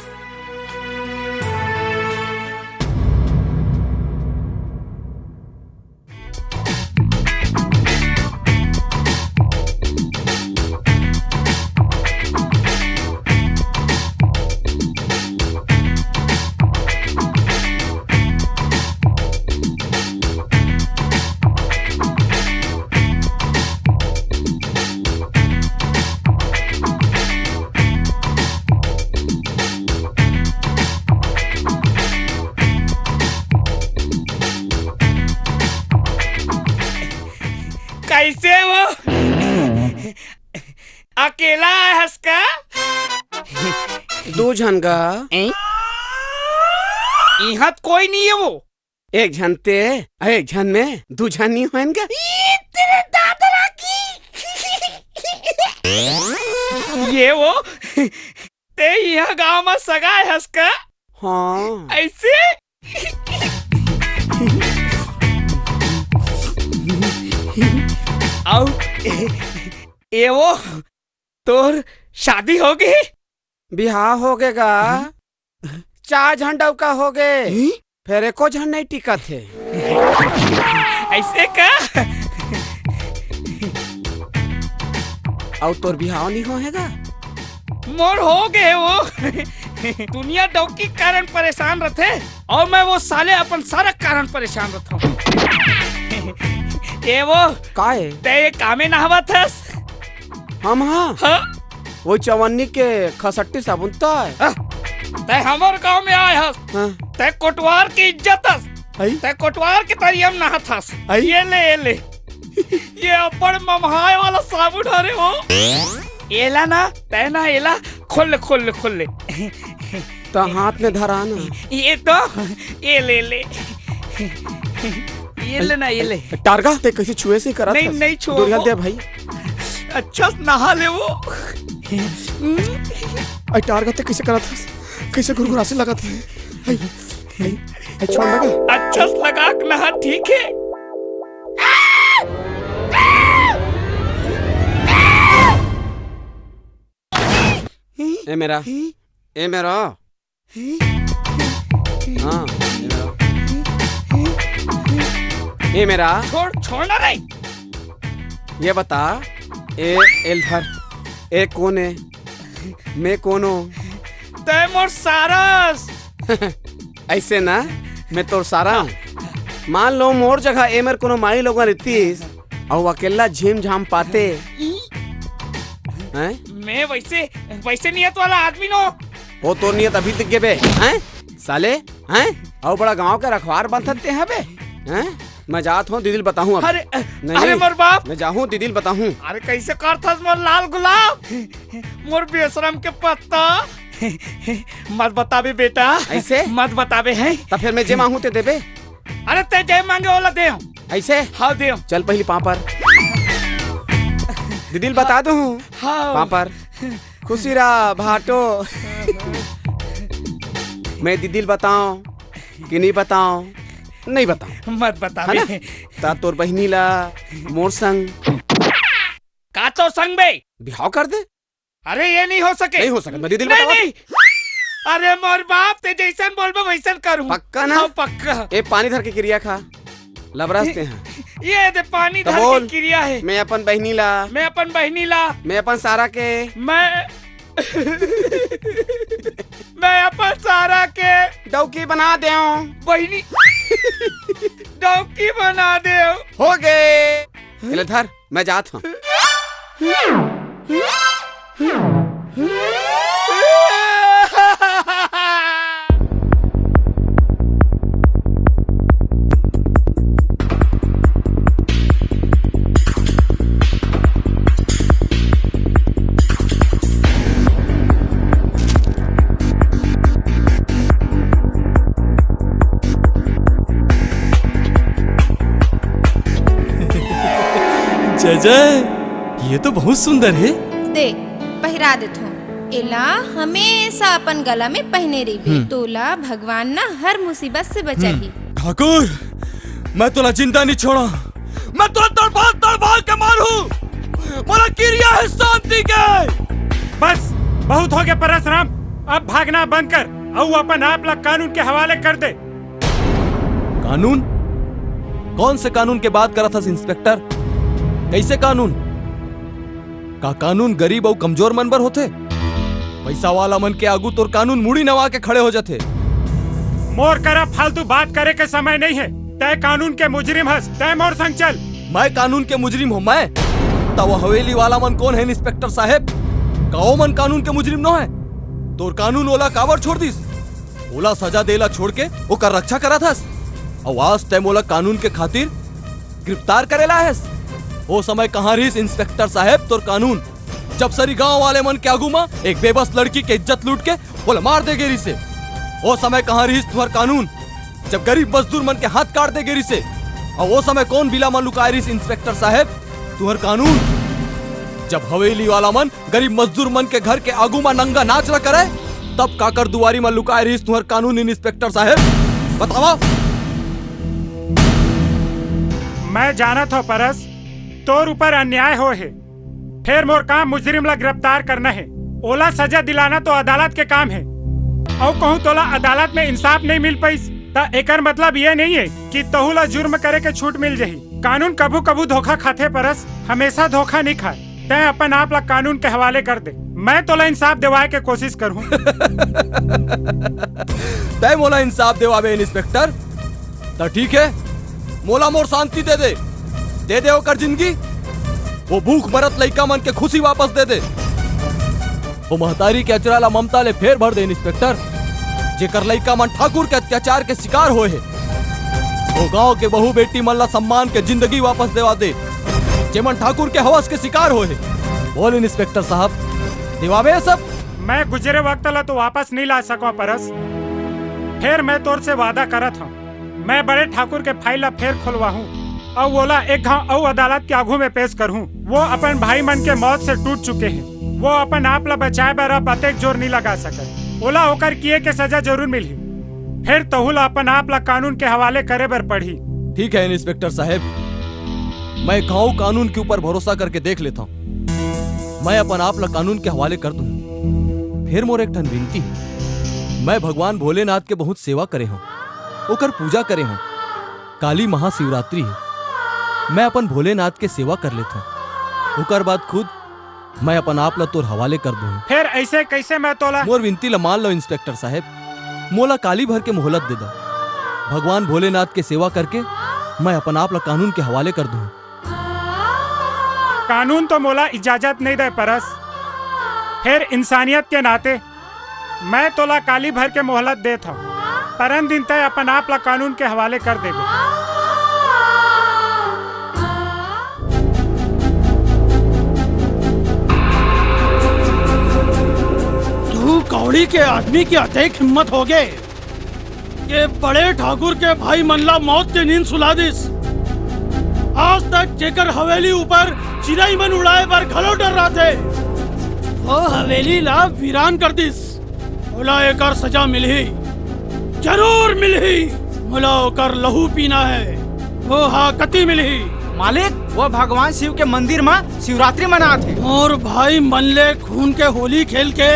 कइसे वो? अकेला आए हस का? दू झन गा। ए? इहाँ त कोई नहीं है वो। एक झन ते, एक झन में दू झन नहीं होएन गा। ई तेरे दादरा की। ये वो, ते इहाँ गाँव में सगा आए हस का? हाँ। अइसे? अउ ए वो, तोर शादी हो गे? बिहाव हो गे गा। हम्म। चार झन डउका हो गे। हम्म? फेर एको झन नइ टिकत हे। अइसे का? अउ तोर बिहाव नइ होहे गा? मोर हो गे वो। दुनिया डौकी के कारण परेशान रथे अउ मैं वो साले अपन सारा कारण परेशान रथों। ए वो, का ए? तैं ए कामे नहावत हस? हम हाँ? हाँ? वो चवन्नी के खसट्टी साबुन तो है। हाँ? तैं हमर गाँव में आए हस। हाँ? तैं कोटवार के इज्जत हस। आई? तैं कोटवार के तरिया में नहात हस। आई? ये ले, ये ले। ये अब्बड़ ममहाए वाला साबुन हरे वो। एला ना, तैं ना एला, खोल ले, खोल ले, खोल ले। त हाथ में धरा ना। ये तो, ये ले ले। ये ले ना, ये ले। टारगा, तैं कइसे छुए से करत नहीं, हस? नहीं छुआ दूरिया वो। दे भाई। अच्छा से नहा ले वो। अरे टारगा, तैं कइसे करत हस? कइसे गुरगुरासे लगत हे? अरे, अरे, अरे, छोड़ लगा। अच्छा से लगा के नहा, ठीक है? ए मेरा, ए मेरा। हाँ, ए मेरा। ए मेरा। छोड़, छोड़ ना रे। ये बता, ए, एला धर, ए कोन ए? मैं कोन हूँ? तैं मोर सारा हस। अइसे ना, मैं तोर सारा हूँ। मान लो मोर जगह ए मेर कोनो माईलोगन रहितिस, अउ अकेला झिम झाम पाते। हैं? मैं वइसे, वइसे नियत वाला आदमी नों। वो तोर नियत अभी दिख गे बे, हैं? साले, हैं? अउ बड़ा गाँव के रखवार बनथस तैं हबे, हैं? मैं जात हूँ, दीदी ल बताहूँ अब। अरे, नहीं, अरे नहीं, मोर बाप। मैं जाहूँ, दीदी ल बताहूँ। अरे कइसे करथस मोर लाल गुलाब, मोर बेसरम के पत्ता। मत बताबे बेटा। अइसे? मत बताबे हैं। त फेर मैं जे मांगहूँ ते देबे? अरे तैं जे मांगे ओला देहूँ। अइसे? हाँ देहूँ। चल पहिली पाँव पर। दीदी ल बता दूँ। हाँ। पाँव पर। खुशी रहा भाटो। मैं दीदी ल बताओं कि नहीं बताओं? नहीं बताओं। मत बताबे। है ना? त तोर बहिनी ला मोर संग। का तोर संग बे? बिहाव कर दे। अरे ये नहीं हो सके। नहीं हो सके, मैं दीदी ल नहीं, बताओं। नहीं। अरे मोर बाप, तैं जइसन बोलबे वइसन करूँ। पक्का ना? हाँ, पक्का। ए पानी धर के किरिया खा। लबरस तैं हा। ये दे पानी त धर बोल। के किरिया हे। मैं अपन बहिनी ला। मैं अपन बहिनी ला। मैं अपन सारा के। मैं, मैं अपन सारा के। डौकी बना देंव। बहिनी। डौकी बना देंव। हो गे। एला धर। मैं जात हूँ। जय जय, ये तो बहुत सुंदर हे। दे, पहिरा देथों। एला हमेशा अपन गला में पहिने रहिबे। हम्म। तोला भगवान ना हर मुसीबत से बचाही। हम्म। ठाकुर, मैं तोला जिंदा नहीं छोड़ा। मैं तोला तड़फा तड़फा के मारहूं। मोला किरिया हे शांति के। बस, बहुत हो गया परसराम। अब भागना बंद कर अउ अपन आप ला कानून के हवाले कर दे। कानून? कौन से कानून के बात करत हस इंस्पेक्टर? कैसे कानून? का कानून गरीब अउ कमजोर मन बर होथे? पैसा वाला मन के आगू तोर कानून मुड़ी नवा के खड़े हो जाथे। मोर करा फालतू बात करे के समय नहीं है। तय कानून के मुजरिम हस, तय मोर संग चल। मैं कानून के मुजरिम हूँ, मैं? त वो हवेली वाला मन कोन हे इंस्पेक्टर साहेब? का वो मन कानून के मुजरिम नो हे? तोर कानून ओला काबर छोड़ दिस? ओला सजा देला छोड़ के ओकर रक्षा करत हस, अउ आज तै मोला कानून के खातिर गिरफ्तार करे ला हस। ओ समय कहाँ रहिस इंस्पेक्टर साहेब तोर कानून, जब सरी गांव वाले मन के आगू म एक बेबस लड़की के इज्जत लूट के ओला मार दे गे रिहिसे? ओ समय कहाँ रहिस तुहर कानून, जब गरीब मजदूर मन के हाथ काट दे गे रिहिसे? अउ ओ समय कौन बिला म लुकाए रहिस इंस्पेक्टर साहेब तुहर कानून, जब हवेली वाला मन गरीब मजदूर मन के घर के आगू म नंगा नाच ल करय, तब काकर दुवारी म लुकाए रहिस तुहर कानून इंस्पेक्टर साहेब? बतावा। मैं जानत हव परस, तोर ऊपर अन्याय होय हे, फेर मोर काम मुजरिम ला गिरफ्तार करना हे, ओला सजा दिलाना तो अदालत के काम हे। अउ कहूँ तोला अदालत में इंसाफ नहीं मिल पाइस, त एकर मतलब ये नहीं है कि तहू ला जुर्म करे के छूट मिल जही। कानून कभू कभू धोखा खाथे परस, हमेशा धोखा नहीं खाए। तैं अपन आप ला कानून के हवाले कर दे, मैं तोला इंसाफ दिवाए के कोशिश करहूँ। तैं मोला इंसाफ देवाबे इंस्पेक्टर, त ठीक है, मोला मोर शांति दे दे, दे दे ओकर जिंदगी, वो भूख मरत लइका मन के खुशी वापस दे दे, वो महतारी के अचरा ला ममता ले फेर भर दे इंस्पेक्टर, जेकर लइका मन ठाकुर के अत्याचार के शिकार होए हे, वो गांव के बहू बेटी मन ला सम्मान के जिंदगी वापस देवा दे, जेमन ठाकुर के हवस के शिकार होए हे। बोल इंस्पेक्टर साहब, देवाबे ये सब? मैं गुजरे वक्त ला तो वापस नहीं ला सको परस, फेर मैं तोर से वादा करत हूँ, मैं बड़े ठाकुर के फाइल ला फेर खोलवाहूँ अउ ओला एक घाव अउ अदालत के आगू में पेश करहूँ। वो अपन भाई मन के मौत से टूट चुके हैं, वो अपन आप ला बचाए बर अब अतेक जोर नहीं लगा सके। ओला ओकर किए के सजा जरूर मिलही, फेर तहू ला अपन आप ला कानून के हवाले करे बर पड़ही। ठीक है इंस्पेक्टर साहेब, मैं घाव कानून के ऊपर भरोसा करके देख लेता हूँ। मैं अपन आप ला कानून के हवाले कर दूँ। फेर मोर एक ठन विनती हे, मैं भगवान भोलेनाथ के बहुत सेवा करे हूँ, ओकर पूजा करे हूँ। काली महाशिवरात्रि हे, मैं अपन भोलेनाथ के सेवा कर लेत हूँ, ओकर बाद खुद मैं अपन आप ला तोर हवाले कर दूँ। फेर ऐसे कैसे मैं तोला मोर विनती ला मान लो इंस्पेक्टर साहेब, मोला काली भर के मोहलत दे दा। भगवान भोलेनाथ के सेवा करके मैं अपन आप ला कानून के हवाले कर दूँ। कानून तो मोला इजाजत नहीं दे परस, फेर इंसानियत के नाते मैं तोला काली भर के मोहलत देत हव। परन दिन तय अपन आप ला कानून के हवाले कर देबे। तू कौड़ी के आदमी के अतेक हिम्मत होगे? के बड़े ठाकुर के भाई मन ला मौत के नींद सुला दिस। आज तक जेकर हवेली ऊपर चिरई मन उड़ाए बर घलो डर्राथे, वो हवेली ला वीरान कर दिस। ओला एकर सजा मिलही, जरूर मिलही। मोला ओकर लहू पीना हे। वो हा कति मिलही? मालिक, वो भगवान शिव के मंदिर म शिवरात्रि मनात हे। मोर भाई मन ले खून के होली खेल के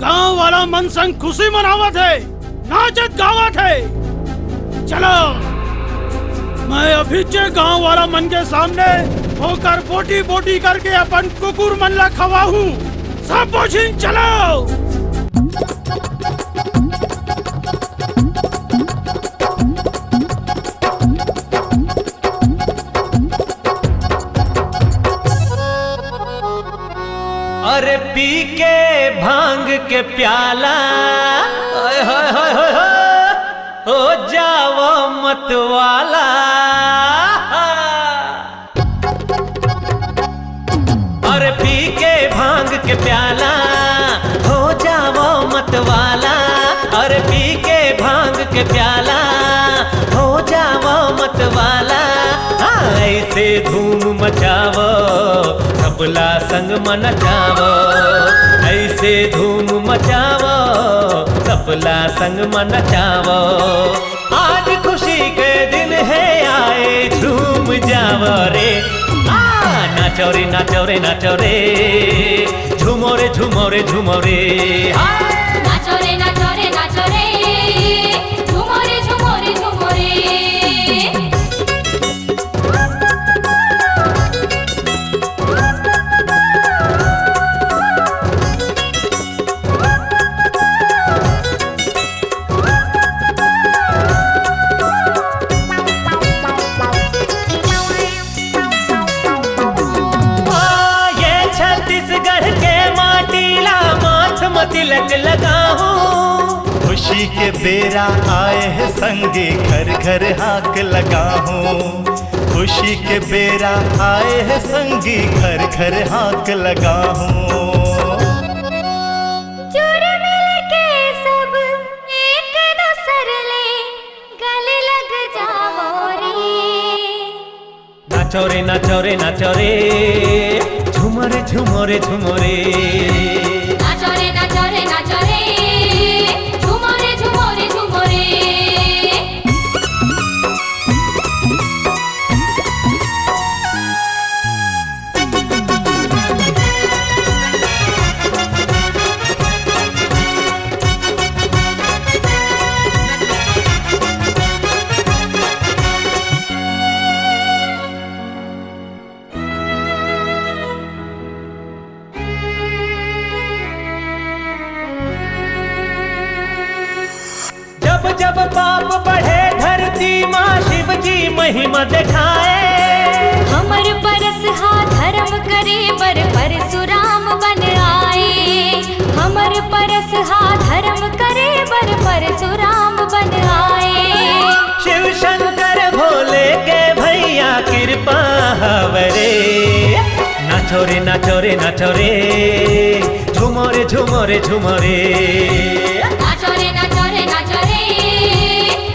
गांव वाला मन संग खुशी मनावत हे। नाचत गावत हे। चलो, मैं अभी चे गांव वाला मन के सामने ओकर बोटी बोटी करके अपन कुकुर मन ला खवाहूं। सब बोझिन चलो। अरे पी के भांग के प्याला, ओए होए होए होए होए, हो जावो मतवाला। अरे पी के भांग के प्याला, हो जावो मतवाला। अरे पी के भांग के प्याला, हो जावो मतवाला। हाँ, ऐसे धूम मचावो, सबला संग म नचावो। ऐसे धूम मचावो, सबला संग म नचावो। आज खुशी के दिन हे, आए झूम जावो रे। आ, नाचो रे, नाचो रे, नाचो रे। झूमो रे, झूमो रे, झूमो रे। हाँ। नाचो रे, नाचो रे, नाचो रे। झूमो रे, झूमो रे, झूमो रे। ओ, ये छत्तीसगढ़ के माटी ला माथ म तिलक लगाहूं। खुशी के बेरा आए हे संगी, घर घर हाक लगाहूं। खुशी के बेरा आए हे संगी, घर घर हाक लगाहूं। जुर मिल के सब एक दूसर ले गले लग जावो रे। नाचो रे, नाचो रे, नाचो रे, झूमो रे, झूमो रे, झूमो रे। नाचो रे, नाचो रे, नाचो रे, झूमो रे, झूमो रे, झूमो रे। जब जब पाप बढ़े धरती माँ, शिव जी महिमा दिखाए। हमर परसहा धर्म करे बर परशुराम बन आए। हमर परसहा धर्म करे बर परशुराम बन आए। शिव शंकर भोले के भैया कृपा हवरे। नाचो रे, नाचो रे, नाचो रे, झूमो रे, झूमो रे, झूमो रे। नाचो रे, नाचो रे, नाचो रे,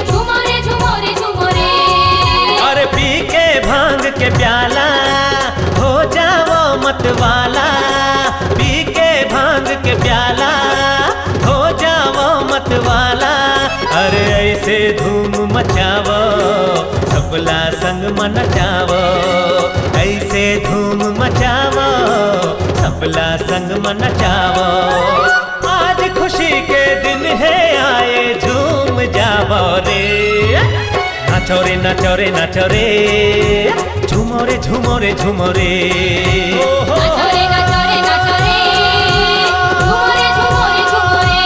झूमो रे, झूमो रे, झूमो रे। अरे पी के भांग के प्याला, हो जावो मत वाला। पी के भांग के प्याला, हो जावो मत वाला। अरे ऐसे धूम मचावो, सबला संग म नचावो। ऐसे धूम मचावो, सबला संग म नचावो। आज खुशी के दिन हे, आए झूम जावो रे। नाचो रे, नाचो रे, नाचो रे, झूमो रे, झूमो रे, झूमो रे। ओहो। नाचो रे, नाचो रे, नाचो रे, झूमो रे, झूमो रे, झूमो रे।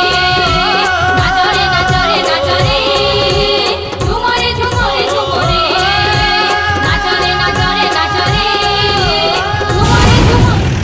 नाचो रे, नाचो रे, नाचो रे, झूमो रे, झूमो रे, झूमो रे। नाचो रे, नाचो रे, नाचो रे, झूमो रे, झूमो रे।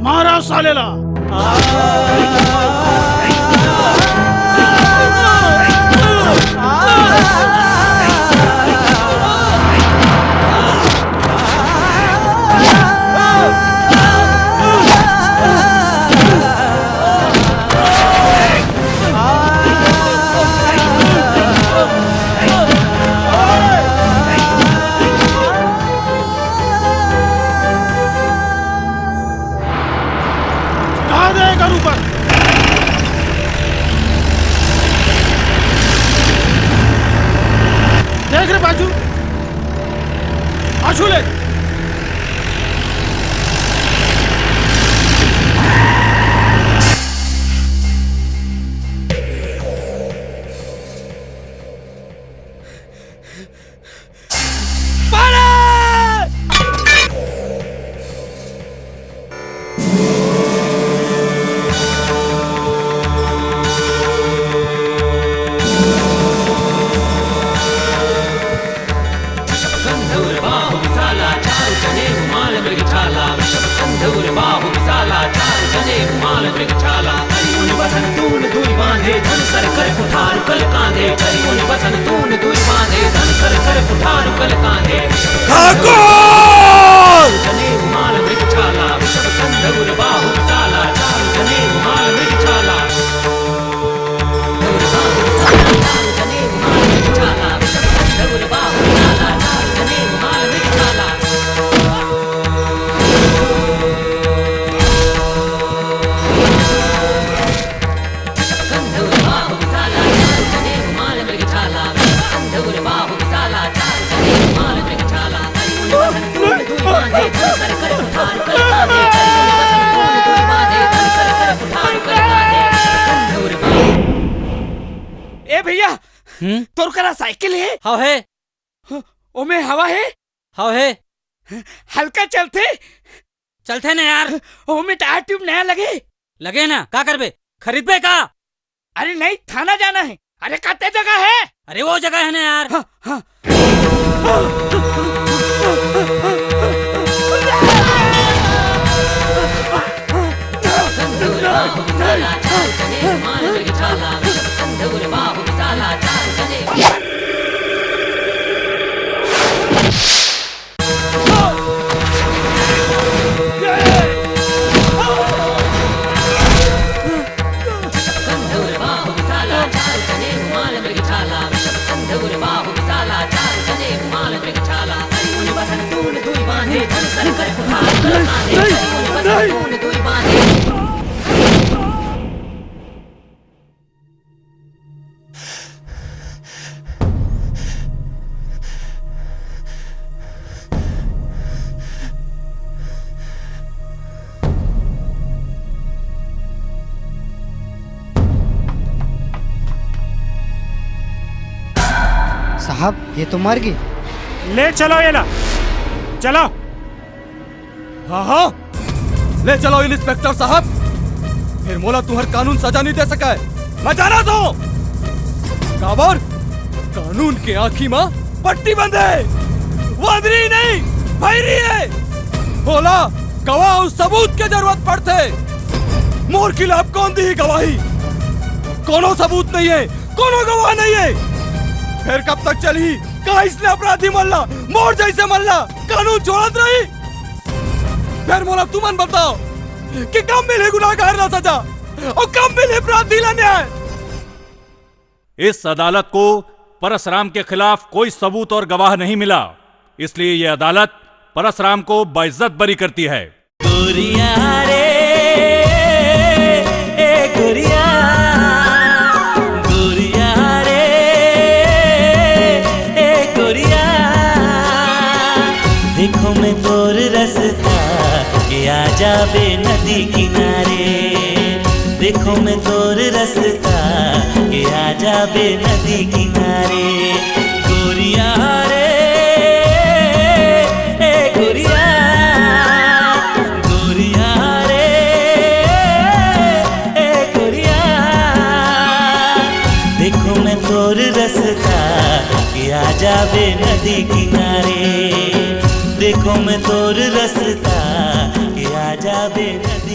मारा साले ला। चढ़ा दे एकर ऊपर। देख रे बाजू, पाछू ले। धौर बाहु विशाला, चार जने उमाल मृगछाला। करिउन बसन तून दुई बांधे, धन सर कर कुठार कल कांधे। करिउन बसन तून दुई बांधे, धन सर कर कुठार कल कांधे। ठाकुर! जने उमाल मृगछाला, वृषभ कंधौर बाहु विशाला, चार जने उमाल मृगछाला। ए भैया, हम्म? तोर करा साइकिल हे? हव हे। ओमे हवा हे? हव हे। हल्का चलथे? चलथे ना यार। ओमे टायर ट्यूब नया लगे? लगे ना, का करबे? खरीदबे का? अरे नहीं, थाना जाना हे। अरे कते जगह हे? अरे वो जगह हे ना यार। हाँ, हाँ। साहब, ये तो मर गे। ले चलो ये ला, चलो। हाँ, हाँ, ले चलो इंस्पेक्टर साहब, फेर मोला तुंहर कानून सजा नहीं दे सकय। मैं जानत हों। काबर? कानून के आँखी म पट्टी बंद हे, वादरी नहीं, भैरी हे। ओला गवाह अउ सबूत के जरूरत पड़थे। मोर खिलाफ कोन दिही गवाही? कोनो सबूत नहीं हे, कोनो गवाह नहीं हे। फेर कब तक चलही? का इसने अपराधी मन ला, मोर जइसे मन ला कानून छोड़त रही? फेर मोला तुमन बताओ कि कब मिलही गुनाहगार ला सजा अउ कब मिलही अपराधी ला न्याय? इस अदालत को परसराम के खिलाफ कोई सबूत और गवाह नहीं मिला, इसलिए ये अदालत परसराम को बाइज्जत बरी करती है। गोरिया रे, ए गोरिया, गोरिया रे, ए गोरिया। देखो मैं तोर रस्ता के आ जाबे नदी किनारे। देखो मैं तोर रस्ता के आ जाबे नदी किनारे। गोरिया रे, ए गोरिया, गोरिया रे, ए गोरिया। देखो मैं तोर रस्ता के आ जाबे नदी किनारे। देखो मैं तोर रस्ता के आ जाबे नदी